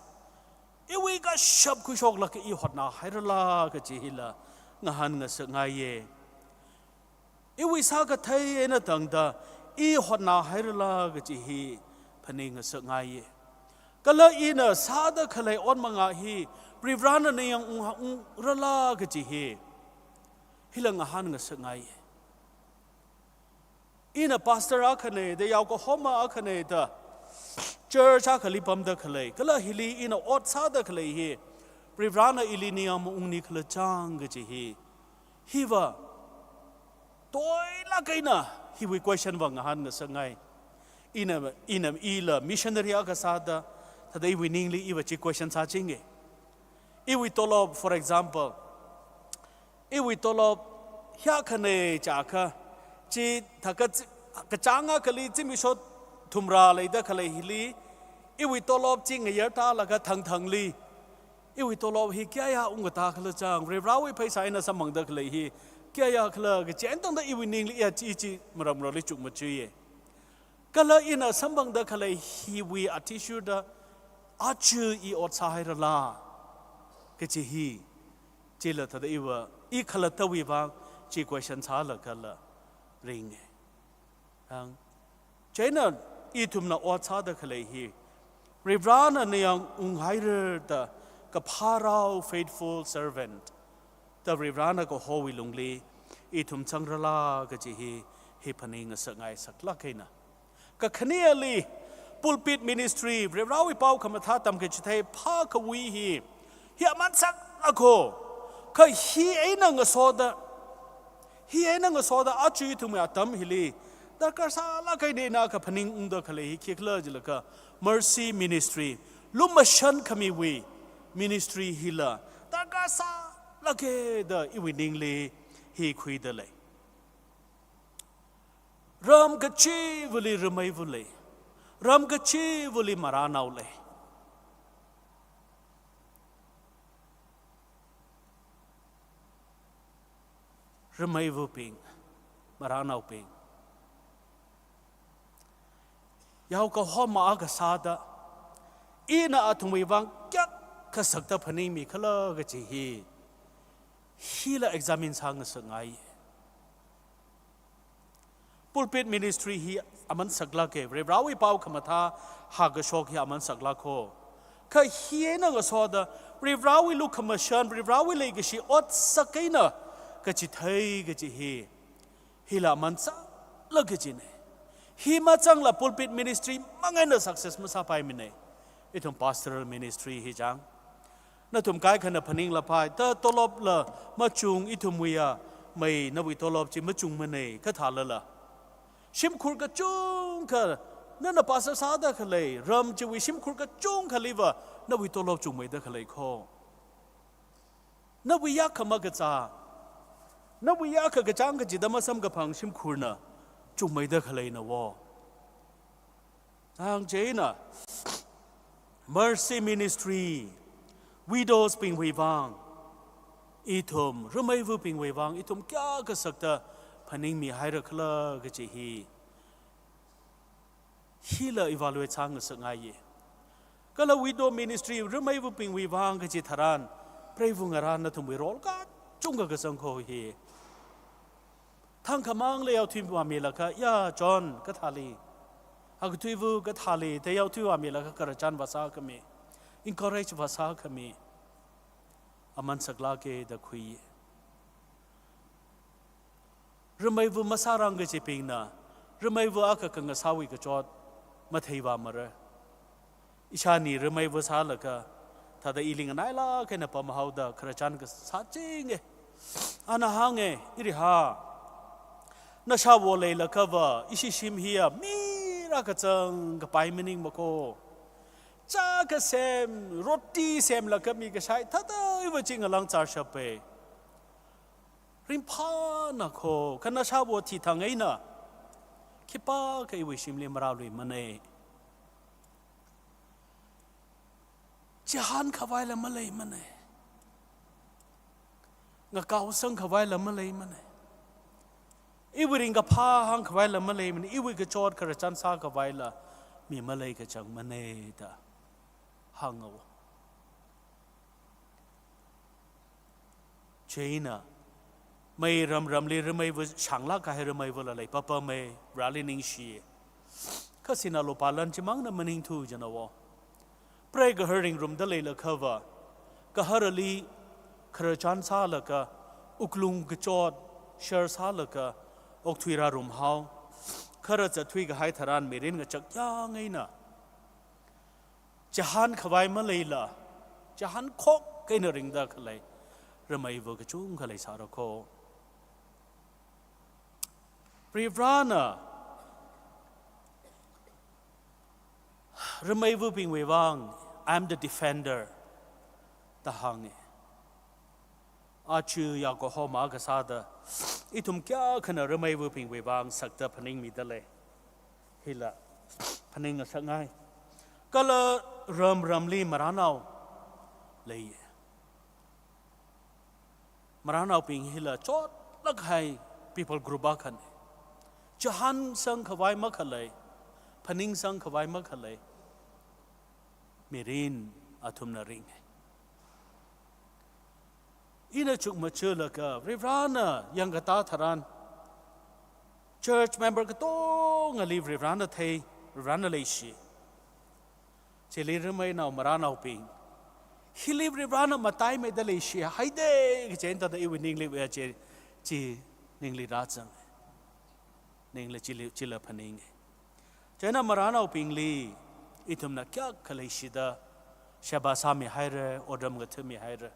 Iwui kashap khuishoklaga i hotnāhairala kaji hila ngahānngasakngaiya. Iwui sākathei eina tangda i hotnāhairala kaji hi phaningngasakngaiya. Kala ina sāda khalei ot manga hi Varivarana ningyāng ung, ungrala kaji hi, hila ngahānngasakngaiya. Ina pastor akhana da, yaokahoma akhana da, church akhali pamda khalei, kala hili ina ot sāda khalei hi Varivarana ili ningyāng maungnikhala chang kaji hi, hiva toilāk eina hiwui question va ngahānngasakngai. Ina, ina ila missionary akha sāda, thāda iwui ningli iva chi question sāchinga. Iwui tolop, for example, iwui tolop hiyākhana chiakha, chithākha chi, kachāng akhali zimiksho thumrā leida khalei hili, iwui tolop chi ngayar tālaga thangthangli Iwui tolop hi kayākha ungkatā khala chang, Varivarāwui pheisā eina samphangda khalei hi kayākha khala kachi eina tangda iwui ningli ya chi chi maram rali chukmajāya. Kala ina samphangda khalei hiwui athishurda aja i ot sāhairala kachi hi. Chila thāda iva, i khalattawui vang chi question sālakhala ringa. Ang, chieina ithumna ot sāda khalei hi, Varivarāna nayāng unghairada kaphārao, faithful servant da Varivarāna kahowui lungli ithum changrala kachi hi, hi phaning ngasakngai saklāk eina. Kakhaneli, pulpit ministry, Varivarāwui pao khamathā tamkachithei phākhavai hi, hi aman saklāka. Kha hi eina ngasoda, hi eina ngasoda aja ithumwui atam hili darkar sālāk eina ina kaphaning ungda khalei hi khikhala jilakha, mercy ministry, lumashan khamiwui ministry hila darkar sālāka da iwui ningli hi khuida lei. Ram kachivali rameiva lei. Ram kachivali marānao lei. Rameivabing, marānaobing, yao kahoma akha sāda, ina athumwui vang kayākha sakta phaningmikhala kachi hi, hila examine sāngasakngai. Pulpit ministry hi aman saklāka, Varivarāwui pao khamathā hākashok hi aman saklāka. Kha hi eina ngasoda, Varivarāwui lukhamashan, Varivarāwui leikashi otsak eina kachithei kachi hi, hila aman saklāk kachina. Hi mazangla pulpit ministry mang eina success masāpaimana. Ithum pastoral ministry hi chang, nathum kaikhana phaninglapai, ta tolopla machung, ithumwui ya mei nawui tolop chi machungmana kathālala, shimkhur kachungkha, nana pastor sāda khalei ram chiwui shimkhur kachungkhaliva nawui tolop chungmeida khalei kho. Nawui yākha makazā, nawui yākha kachāng kachida masamkaphang shimkhurna chungmeida khaleina wo. Ang chieina, mercy ministry, widows bingwui vang, ithum, rameivabingwui vang, ithum kayākha sakta phaningmihairakhala kachi hi, hila evaluate sāngasakngaiya. Kala widow ministry, rameivabingwui vang kachi tharan, preiva ngarān nathumwui role kachungkha kazang kho hi. Thangkhamangla yaothui vāmilakha, ya John kathāli, akathuiva kathāli, da yaothui vāmilakha khararchan vāsākhami, encourage vāsākhami, aman saklāka da khui. Rameiva masārang kachibingna, rameiva akha khangasāwui kachot matheivāmara. Ishāni rameiva sālaga, thāda ili nganailāk eina pamhaoda khararchan kasā chinga. Ana hānga, iri ha, nashāwo leilakhava, ishi shim hiya, mira kachangkapai maningmako. Chā kasem, roti semlaga mikashai, thāda iva chi ngalang chārshapa. Ringphāna kho, kha nashāwo thithang eina khipākha iwui shimli marāluimana. Chihānkhavaila maleimana. Ngakaosangkhavaila maleimana. Iwui ringkaphā hāngkhavaila maleimana. Iwui kachot khararchan sākhavaila mi malei kachangmana da hānga. Chieina, mei ramramli rameiva shānglāk kahai rameivala leipapama, Vareli ningshi. Kha sinā lupā lan chimangna maningthu jina wo. Preigahar ringrumda leilakhava, gaharali khararchan sālaga, wuklung kachot share sālaga, okthui rārumhao. Kha rāzatthui kahai tharan mirin ngachak yang eina, chihānkhavai maleila, chihānkhok eina ringda khalei rameiva kachungkha leisāra kho. Varivarana rameivabingwui vang, "I am the defender," da hānga. Aja yao kahoma kasāda, ithum kayākhana rameivabingwui vang sakta phaningmida lei. Hila phaning ngasakngai. Kala ramramli marānao lei. Maranaobing hila chotlāk kahai people group akhana. Chihānsang khavai makhalei, phaningsang khavai makhalei, mirin athumna ringa. Ina chukmajalaga, Varivarana yangkatā tharan, church member katongali Varivarana thei, Varivarana leishi. Chili rimeina maranaobing, hili Varivarana mataimeida leishihaida kaji eina thāda iwui ningli vāya chi, chi ningli rāzang. Ningli chili, chila phaninga. Chieina maranaobingli ithumna kayākha leishida, sheba sāmihaira, otram ngathāmihaira.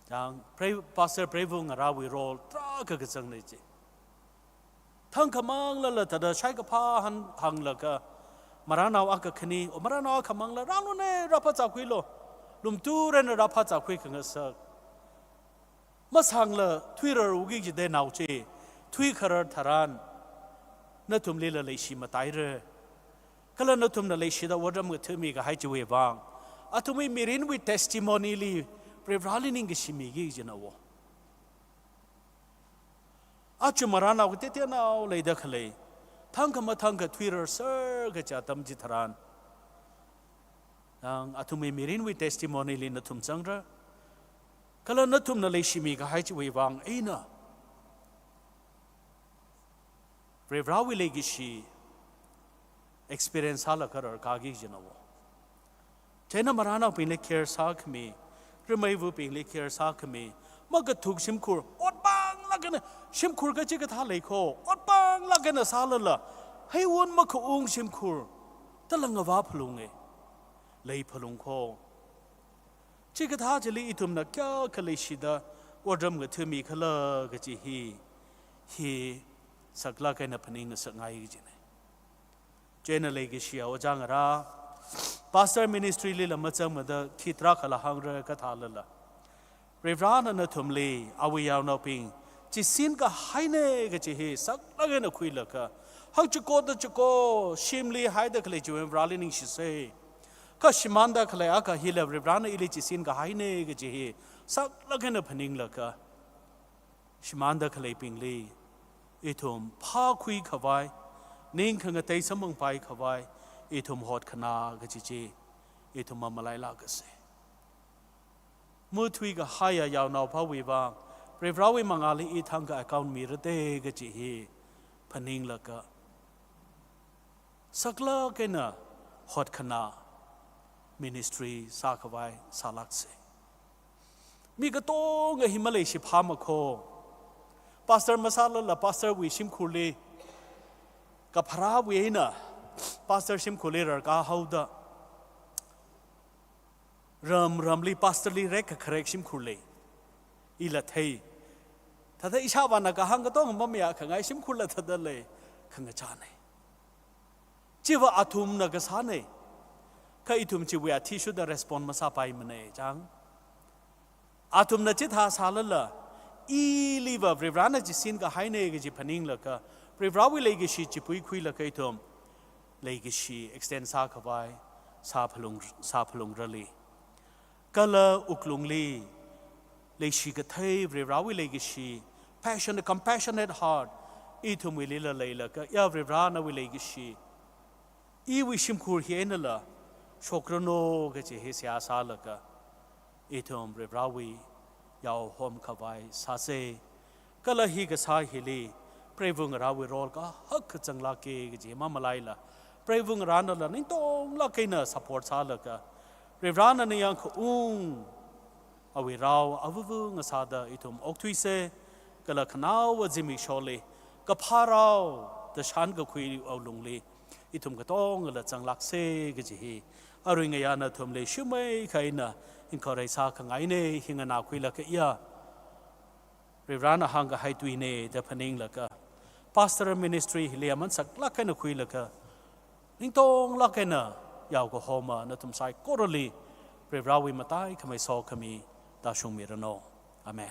Chang, Pre-, Pastor Preivu ngarāwui role tarākha kazangna chi. Thangkhamanglala thāda shaikaphā hān hānglaga, maranao akha khani, o maranao akhamangla rāluna, rāphāzākhuilu, lumthureina rāphāzākhui khangasak. Masangla thuirar uki jida nao chi, thuikharar tharan, nathumlila leishi mataira. Kala nathumna leishida otram ngathāmi kahai chiwui vang, athumwui mirinwui testimony li Varivarali ningkashi miki jina wo. Aja maranao kateoteonao leida khalei, thangkha mathangkha thuirar ser kaja atam chitharan, yang athumwui mirinwui testimony li nathum zangra. Kala nathumna leishimi kahai chiwui vang eina Varivarawui leikashi experience sālaga rarkāki jina wo. Chieina maranaobingli care sākhami, rimeivabingli care sākhami, makathuk shimkhur, otpanglāk eina, shimkhur kachikathā lei kho, otpanglāk eina sālala, heiwon makaung shimkhur, tala ngavā phalunga, lei phalung kho. Chikathā chili ithumna kayākha leishida otram ngathāmi khala kaji hi, hi saklāk eina phaningngasakngai kajina. Chieina leikashiya ojā ngarā, pastor ministry lila mazangmada khi tarākhala hāngra kathālala, Varivarana nathumli awui yaonaobing chisin kahaina kaji hi saklāk eina khuilaga, hak chiko da chiko shimli haida khalei chiwui Varivarali ningshisa. Kha shimānda khalei akha hila Varivarana ili chisin kahaina kaji hi saklāk eina phaninglaga, shimānda khaleibingli ithum phākhui khavai, ning khangatei samphangpai khavai, ithum hotkhana kaji chi ithum mamalailākasa. Muthui kahaiya yaonaopāwui vang, Varivarawui mangāli i thangkha account mirada kaji hi phaninglaga, saklāk eina hotkhana ministry sākhavai sālāksa. Mi katonga hi maleishi phāma kho. Pastor masālala pastor wui shimkhurli, kapharāwui eina pastor shimkhurli rarkāhaoda, ram ramli pastor li rekkakharek shimkhur lei. Ila thei. Thāda ishāvāna kahāng katonga mamayākhangai shimkhurla thāda lei, khangachāna. Chiva athumna kasāna. Kha ithum chiwui athishurda respond masāpaimana chang. Athumna chithā sālala, iliva Varivarana chisin kahaina kaji phaninglaga, Varivarawui leikashi chipui khuilaga ithum leikashi extend sākhavai sāphalung, sāphalungrali. Kala wuklungli leishi kathei Varivarawui leikashi, passion, compassionate heart ithumwuilila leilaga, ya Varivara nawui leikashi iwui shimkhur hi einala shokranu kaji hi seihā sālaga, ithum Varivarawui yao homkhavai sāsa. Kala hi kasā hili preiva ngarāwui role kahak kazanglāka kaji mamalaila, preiva ngarānala ningtonglāk eina support sālaga, Varivarana ningyāng khaung awui rao avāva ngasāda ithum okthuisa. Kala khanaowa zimiksholi kaphā rao da shānkakhui awui lungli ithum katongala zanglāksa kaji hi arui ngayā nathumli shumai kha eina encourage sākhangaina. Hi nganākhuilaga ya Varivarana hāngkahai tuina da phaninglaga, pastor ministry hili aman saklāk eina khuilaga, ningtonglāk eina yaokahoma nathum saikorali Varivarawui mataikhamei sokhami tāshungmiranu. Amen.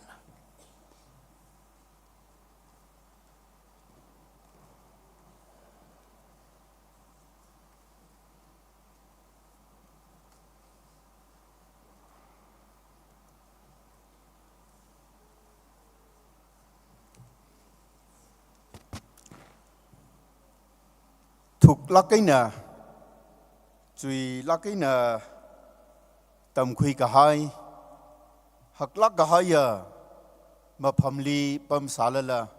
haklāk eina, chuilāk eina tamkhui kahai, haklāk kahaiya mapamli pamsālala,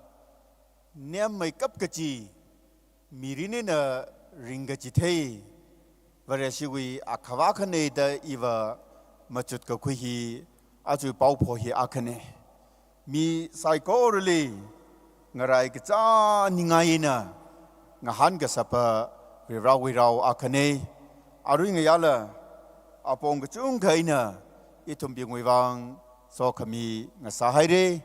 nemmeikap kachi mirin eina ringkachithei Vareshiwui Akhava akhana da iva machut kakhui hi, aja pao pho hi akhana. Mi saikorali ngarai kachā ningai eina ngahān kasapa Varivarawui rao akhana. Arui ngayāla apong kachungkha eina ithumbingwui vang sokhami ngasāhaira.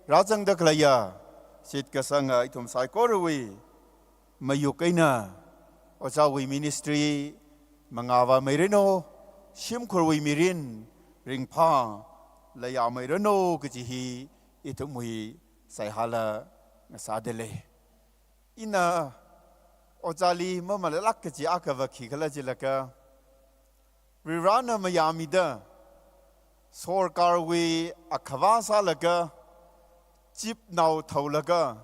Rāzangda khaleiya shitkasanga ithum saikorawui mayuk eina ojāwui ministry mangāvāmeiranu, shimkhurwui mirin ringphā leiyameiranu kaji hi ithumwui seihāla ngasādalei. Ina ojāli mamalalāk kaji akhava khikhala jilaga, Varivarana mayāmida, sorkarwui akhava sālaga, jeepnao thaolaga,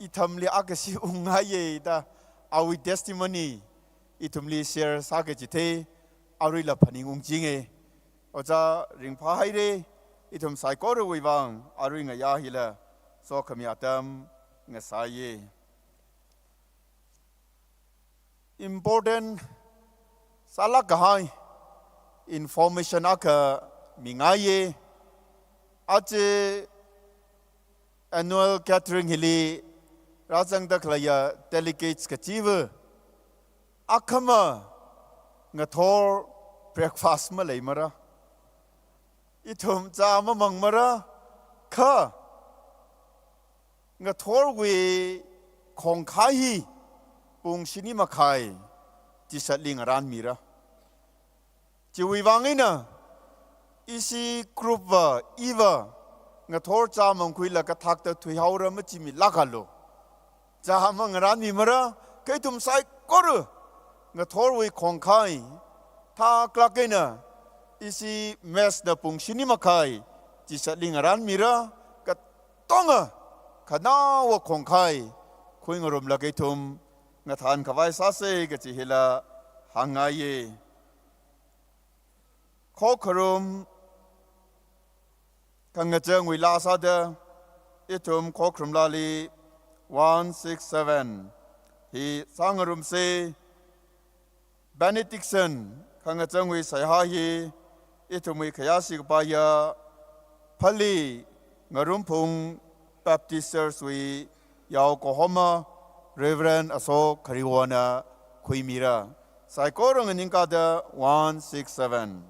ithamli akha shi ungngaiya da awui testimony ithumli share sākachithei, aruila phaning ungchinga. Ojā ringphāhaira, ithum saikorawui vang arui ngayā hila sokhami atam ngasāya. Important sālāk kahai information akha mingaiya. Aja annual gathering hili rāzangda khaleiya delegates kachiva, akhama ngathor breakfast maleimara. Ithum chā mamangmara, kha ngathorwui khongkhai hi pung shini makhai chishatli ngarānmira. Chiwui vang eina ishi group va iva ngathor chāmangkhuilaga thakta thuihaora machimilākalu. Chā mangarānmimara, kha ithum saikora ngathorwui khongkhai thaklāk eina ishi mess na pung shini makhai chishatli ngarānmira, katonga khanaowa khongkhai khuingarumlaga ithum ngathānkhavai sāsa kaji hila hāngngaiya. Khokharum khangachangwui laa sāda ithum Khokharum laali one six seven hi sāngarumsa. Benediction khangachangwui seihā hi ithumwui khayāshi kapaiya Phalee Ngarumphung Baptist Church wui yao kahoma Reverend Aso Khariwona khuimira. Saikora nganingkāda one six seven.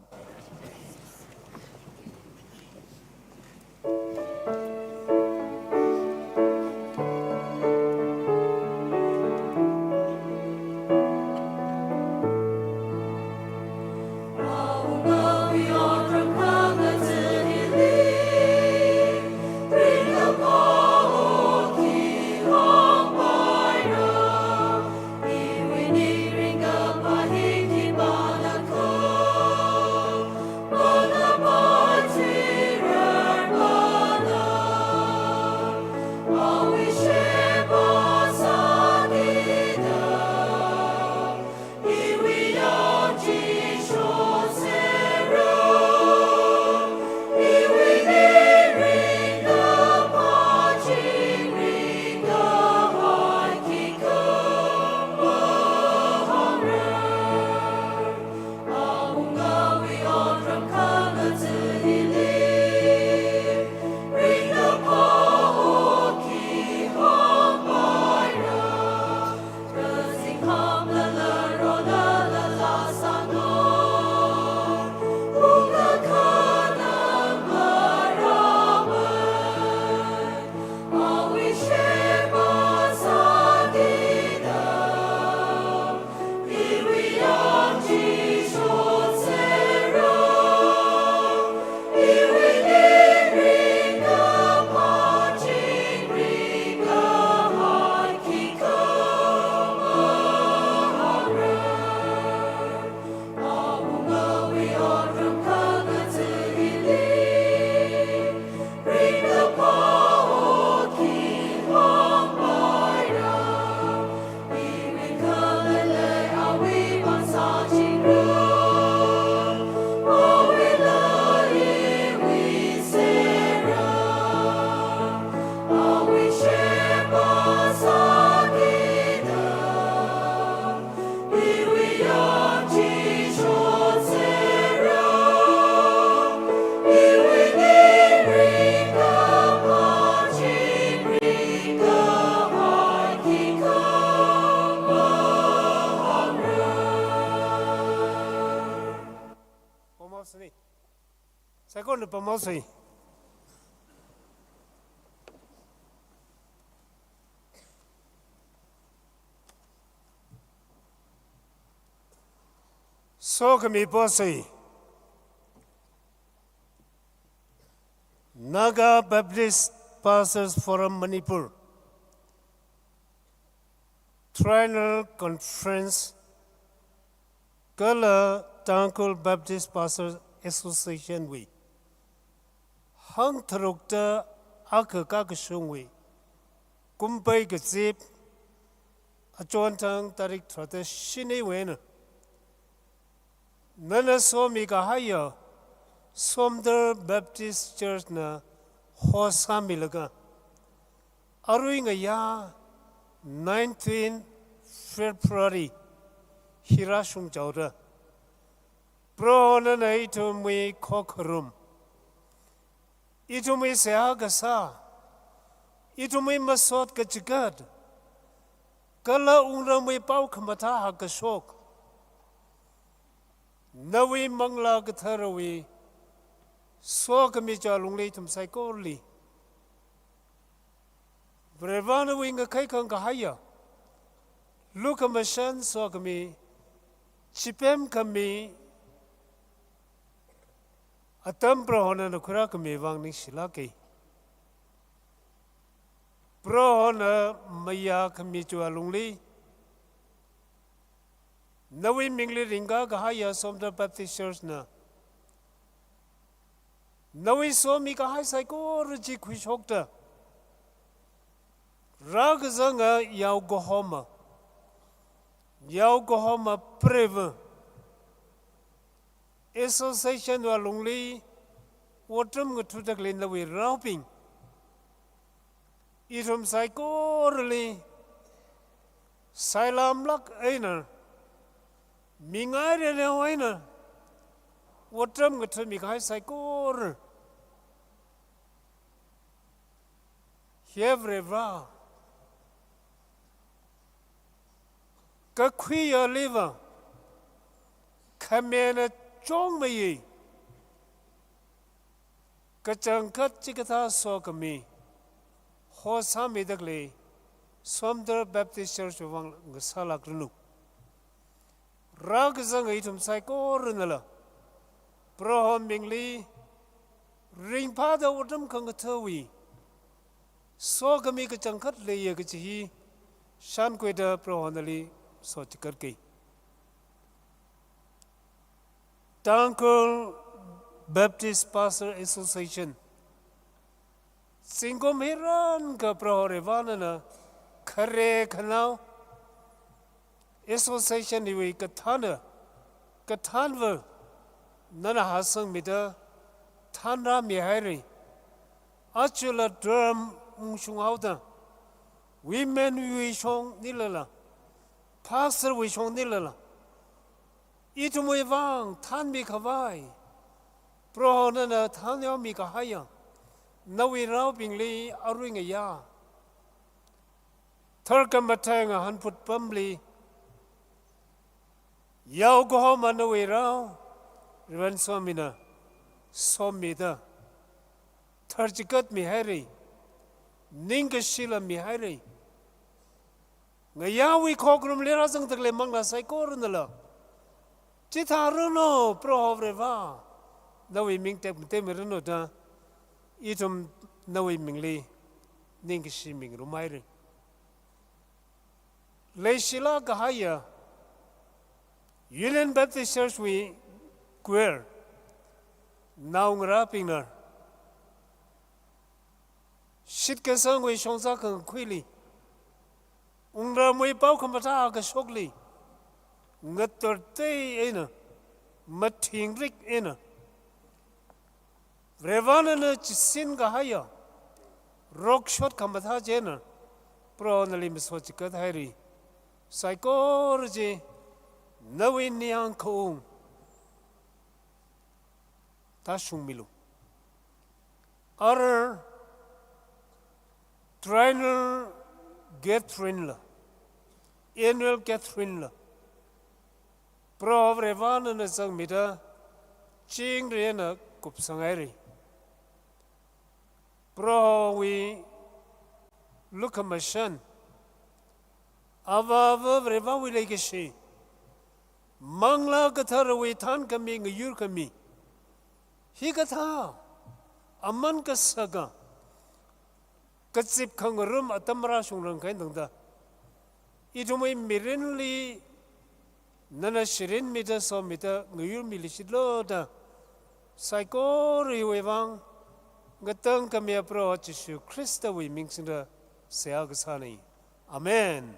Pamosei. Sokhami posei. Naga Baptist Pastors Forum Manipur, Triennial Conference, kala Tangkhul Baptist Pastors Association wui hangtharukta akha kakashungwui kumpai kazip, achonthang tarik tharāda shiniwui eina, nana somi kahaiya Somdal Baptist Church na host sāmilaga, arui ngayā nineteen February hi rāshungchaoda, Proho nana ithumwui khokharum, ithumwui seihā kasā, ithumwui masot kachigat, kala wungramwui pao khamathā hakkashok, nawui Manglā Katharawui sokhami chiwui alungli ithum saikorali Varivarāwui ngakhai khangkahaiya lukhamashan sokhami, chipemkhami atam Proho nana khuirākhami vang ningshilāka. Prohona mayākhami chiwui alungli, nawui mingli ringkakahaiya Somdal Baptist Church na, nawui somi kahai saikora chi khuishokta, rākazanga yaokahoma, yaokahoma preiva, association wui alungli otram ngathāda khalei nawui raobing, ithum saikorali sailamlāk eina, mingai rere eina otram ngathāmi kahai saikora, he Varivarā, kakhuiya leiva, khamena chongmeiya, kachangkhat chikathā sokhami host sāmida khalei Somdal Baptist Church wui vang ngasālākranu. Rākazanga ithum saikoranala Proho mingli ringphāda otram khangathāwui sokhami kachangkhat leiya kachi hi shānkhuida Proho nali sochikatki. Tangkhul Baptist Pastor Association, zingkum hi rānkha Proho Varivarā nana khare khanao association hiwui kathāna, kathānva nana hāsangmida thānrāmihaira. Ajala term ungshunghaoda, women wui shong nilala, pastor wui shong nilala, ithumwui vang thānmi khavai Proho nana thānyaomi kahaiya nawui raobingli arui ngayā tharkhamathā ngahānphut pamli, yaokahoma nawui rao, Reverend Somina, somida tharchikat mihaira, ningkashila mihaira. Ngayāwui khokharumli rāzangda khalei manglā saikoranala chithāranu, Proho Varivarā, nawui ming tekmatemiranu da, ithum nawui mingli ningkashi mingarumhaira. Leishilāk kahaiya Union Baptist Church wui choir naongarābingna, shitkasangwui shongza khangakhuili, wungramwui pao khamathā kashokli, ngatartei eina, mathingrik eina, Varivarā nana chisin kahaiya rokshot khamathā chieina Proho nali masochikat haira. Saikora chi nawui ningyāng khaung tāshungmilu. Ara triennial gathering la, annual gathering la, Proho Varivarā nana zangmida chingri eina kupsanghaira. Prohowui lukhamashan, Avāva Varewui leikashi, Manglā Katharawui thānkhami ngayurkhami, hikathā aman kasaka kazip khangarum atam rāshungrang kahai tangda, ithumwui mirinli nana shirinmida somida ngayurmilui shitlo da, saikora hiwui vang ngatangkhami Proho Jishu Khristawui ming singda seihā kasāna. Amen.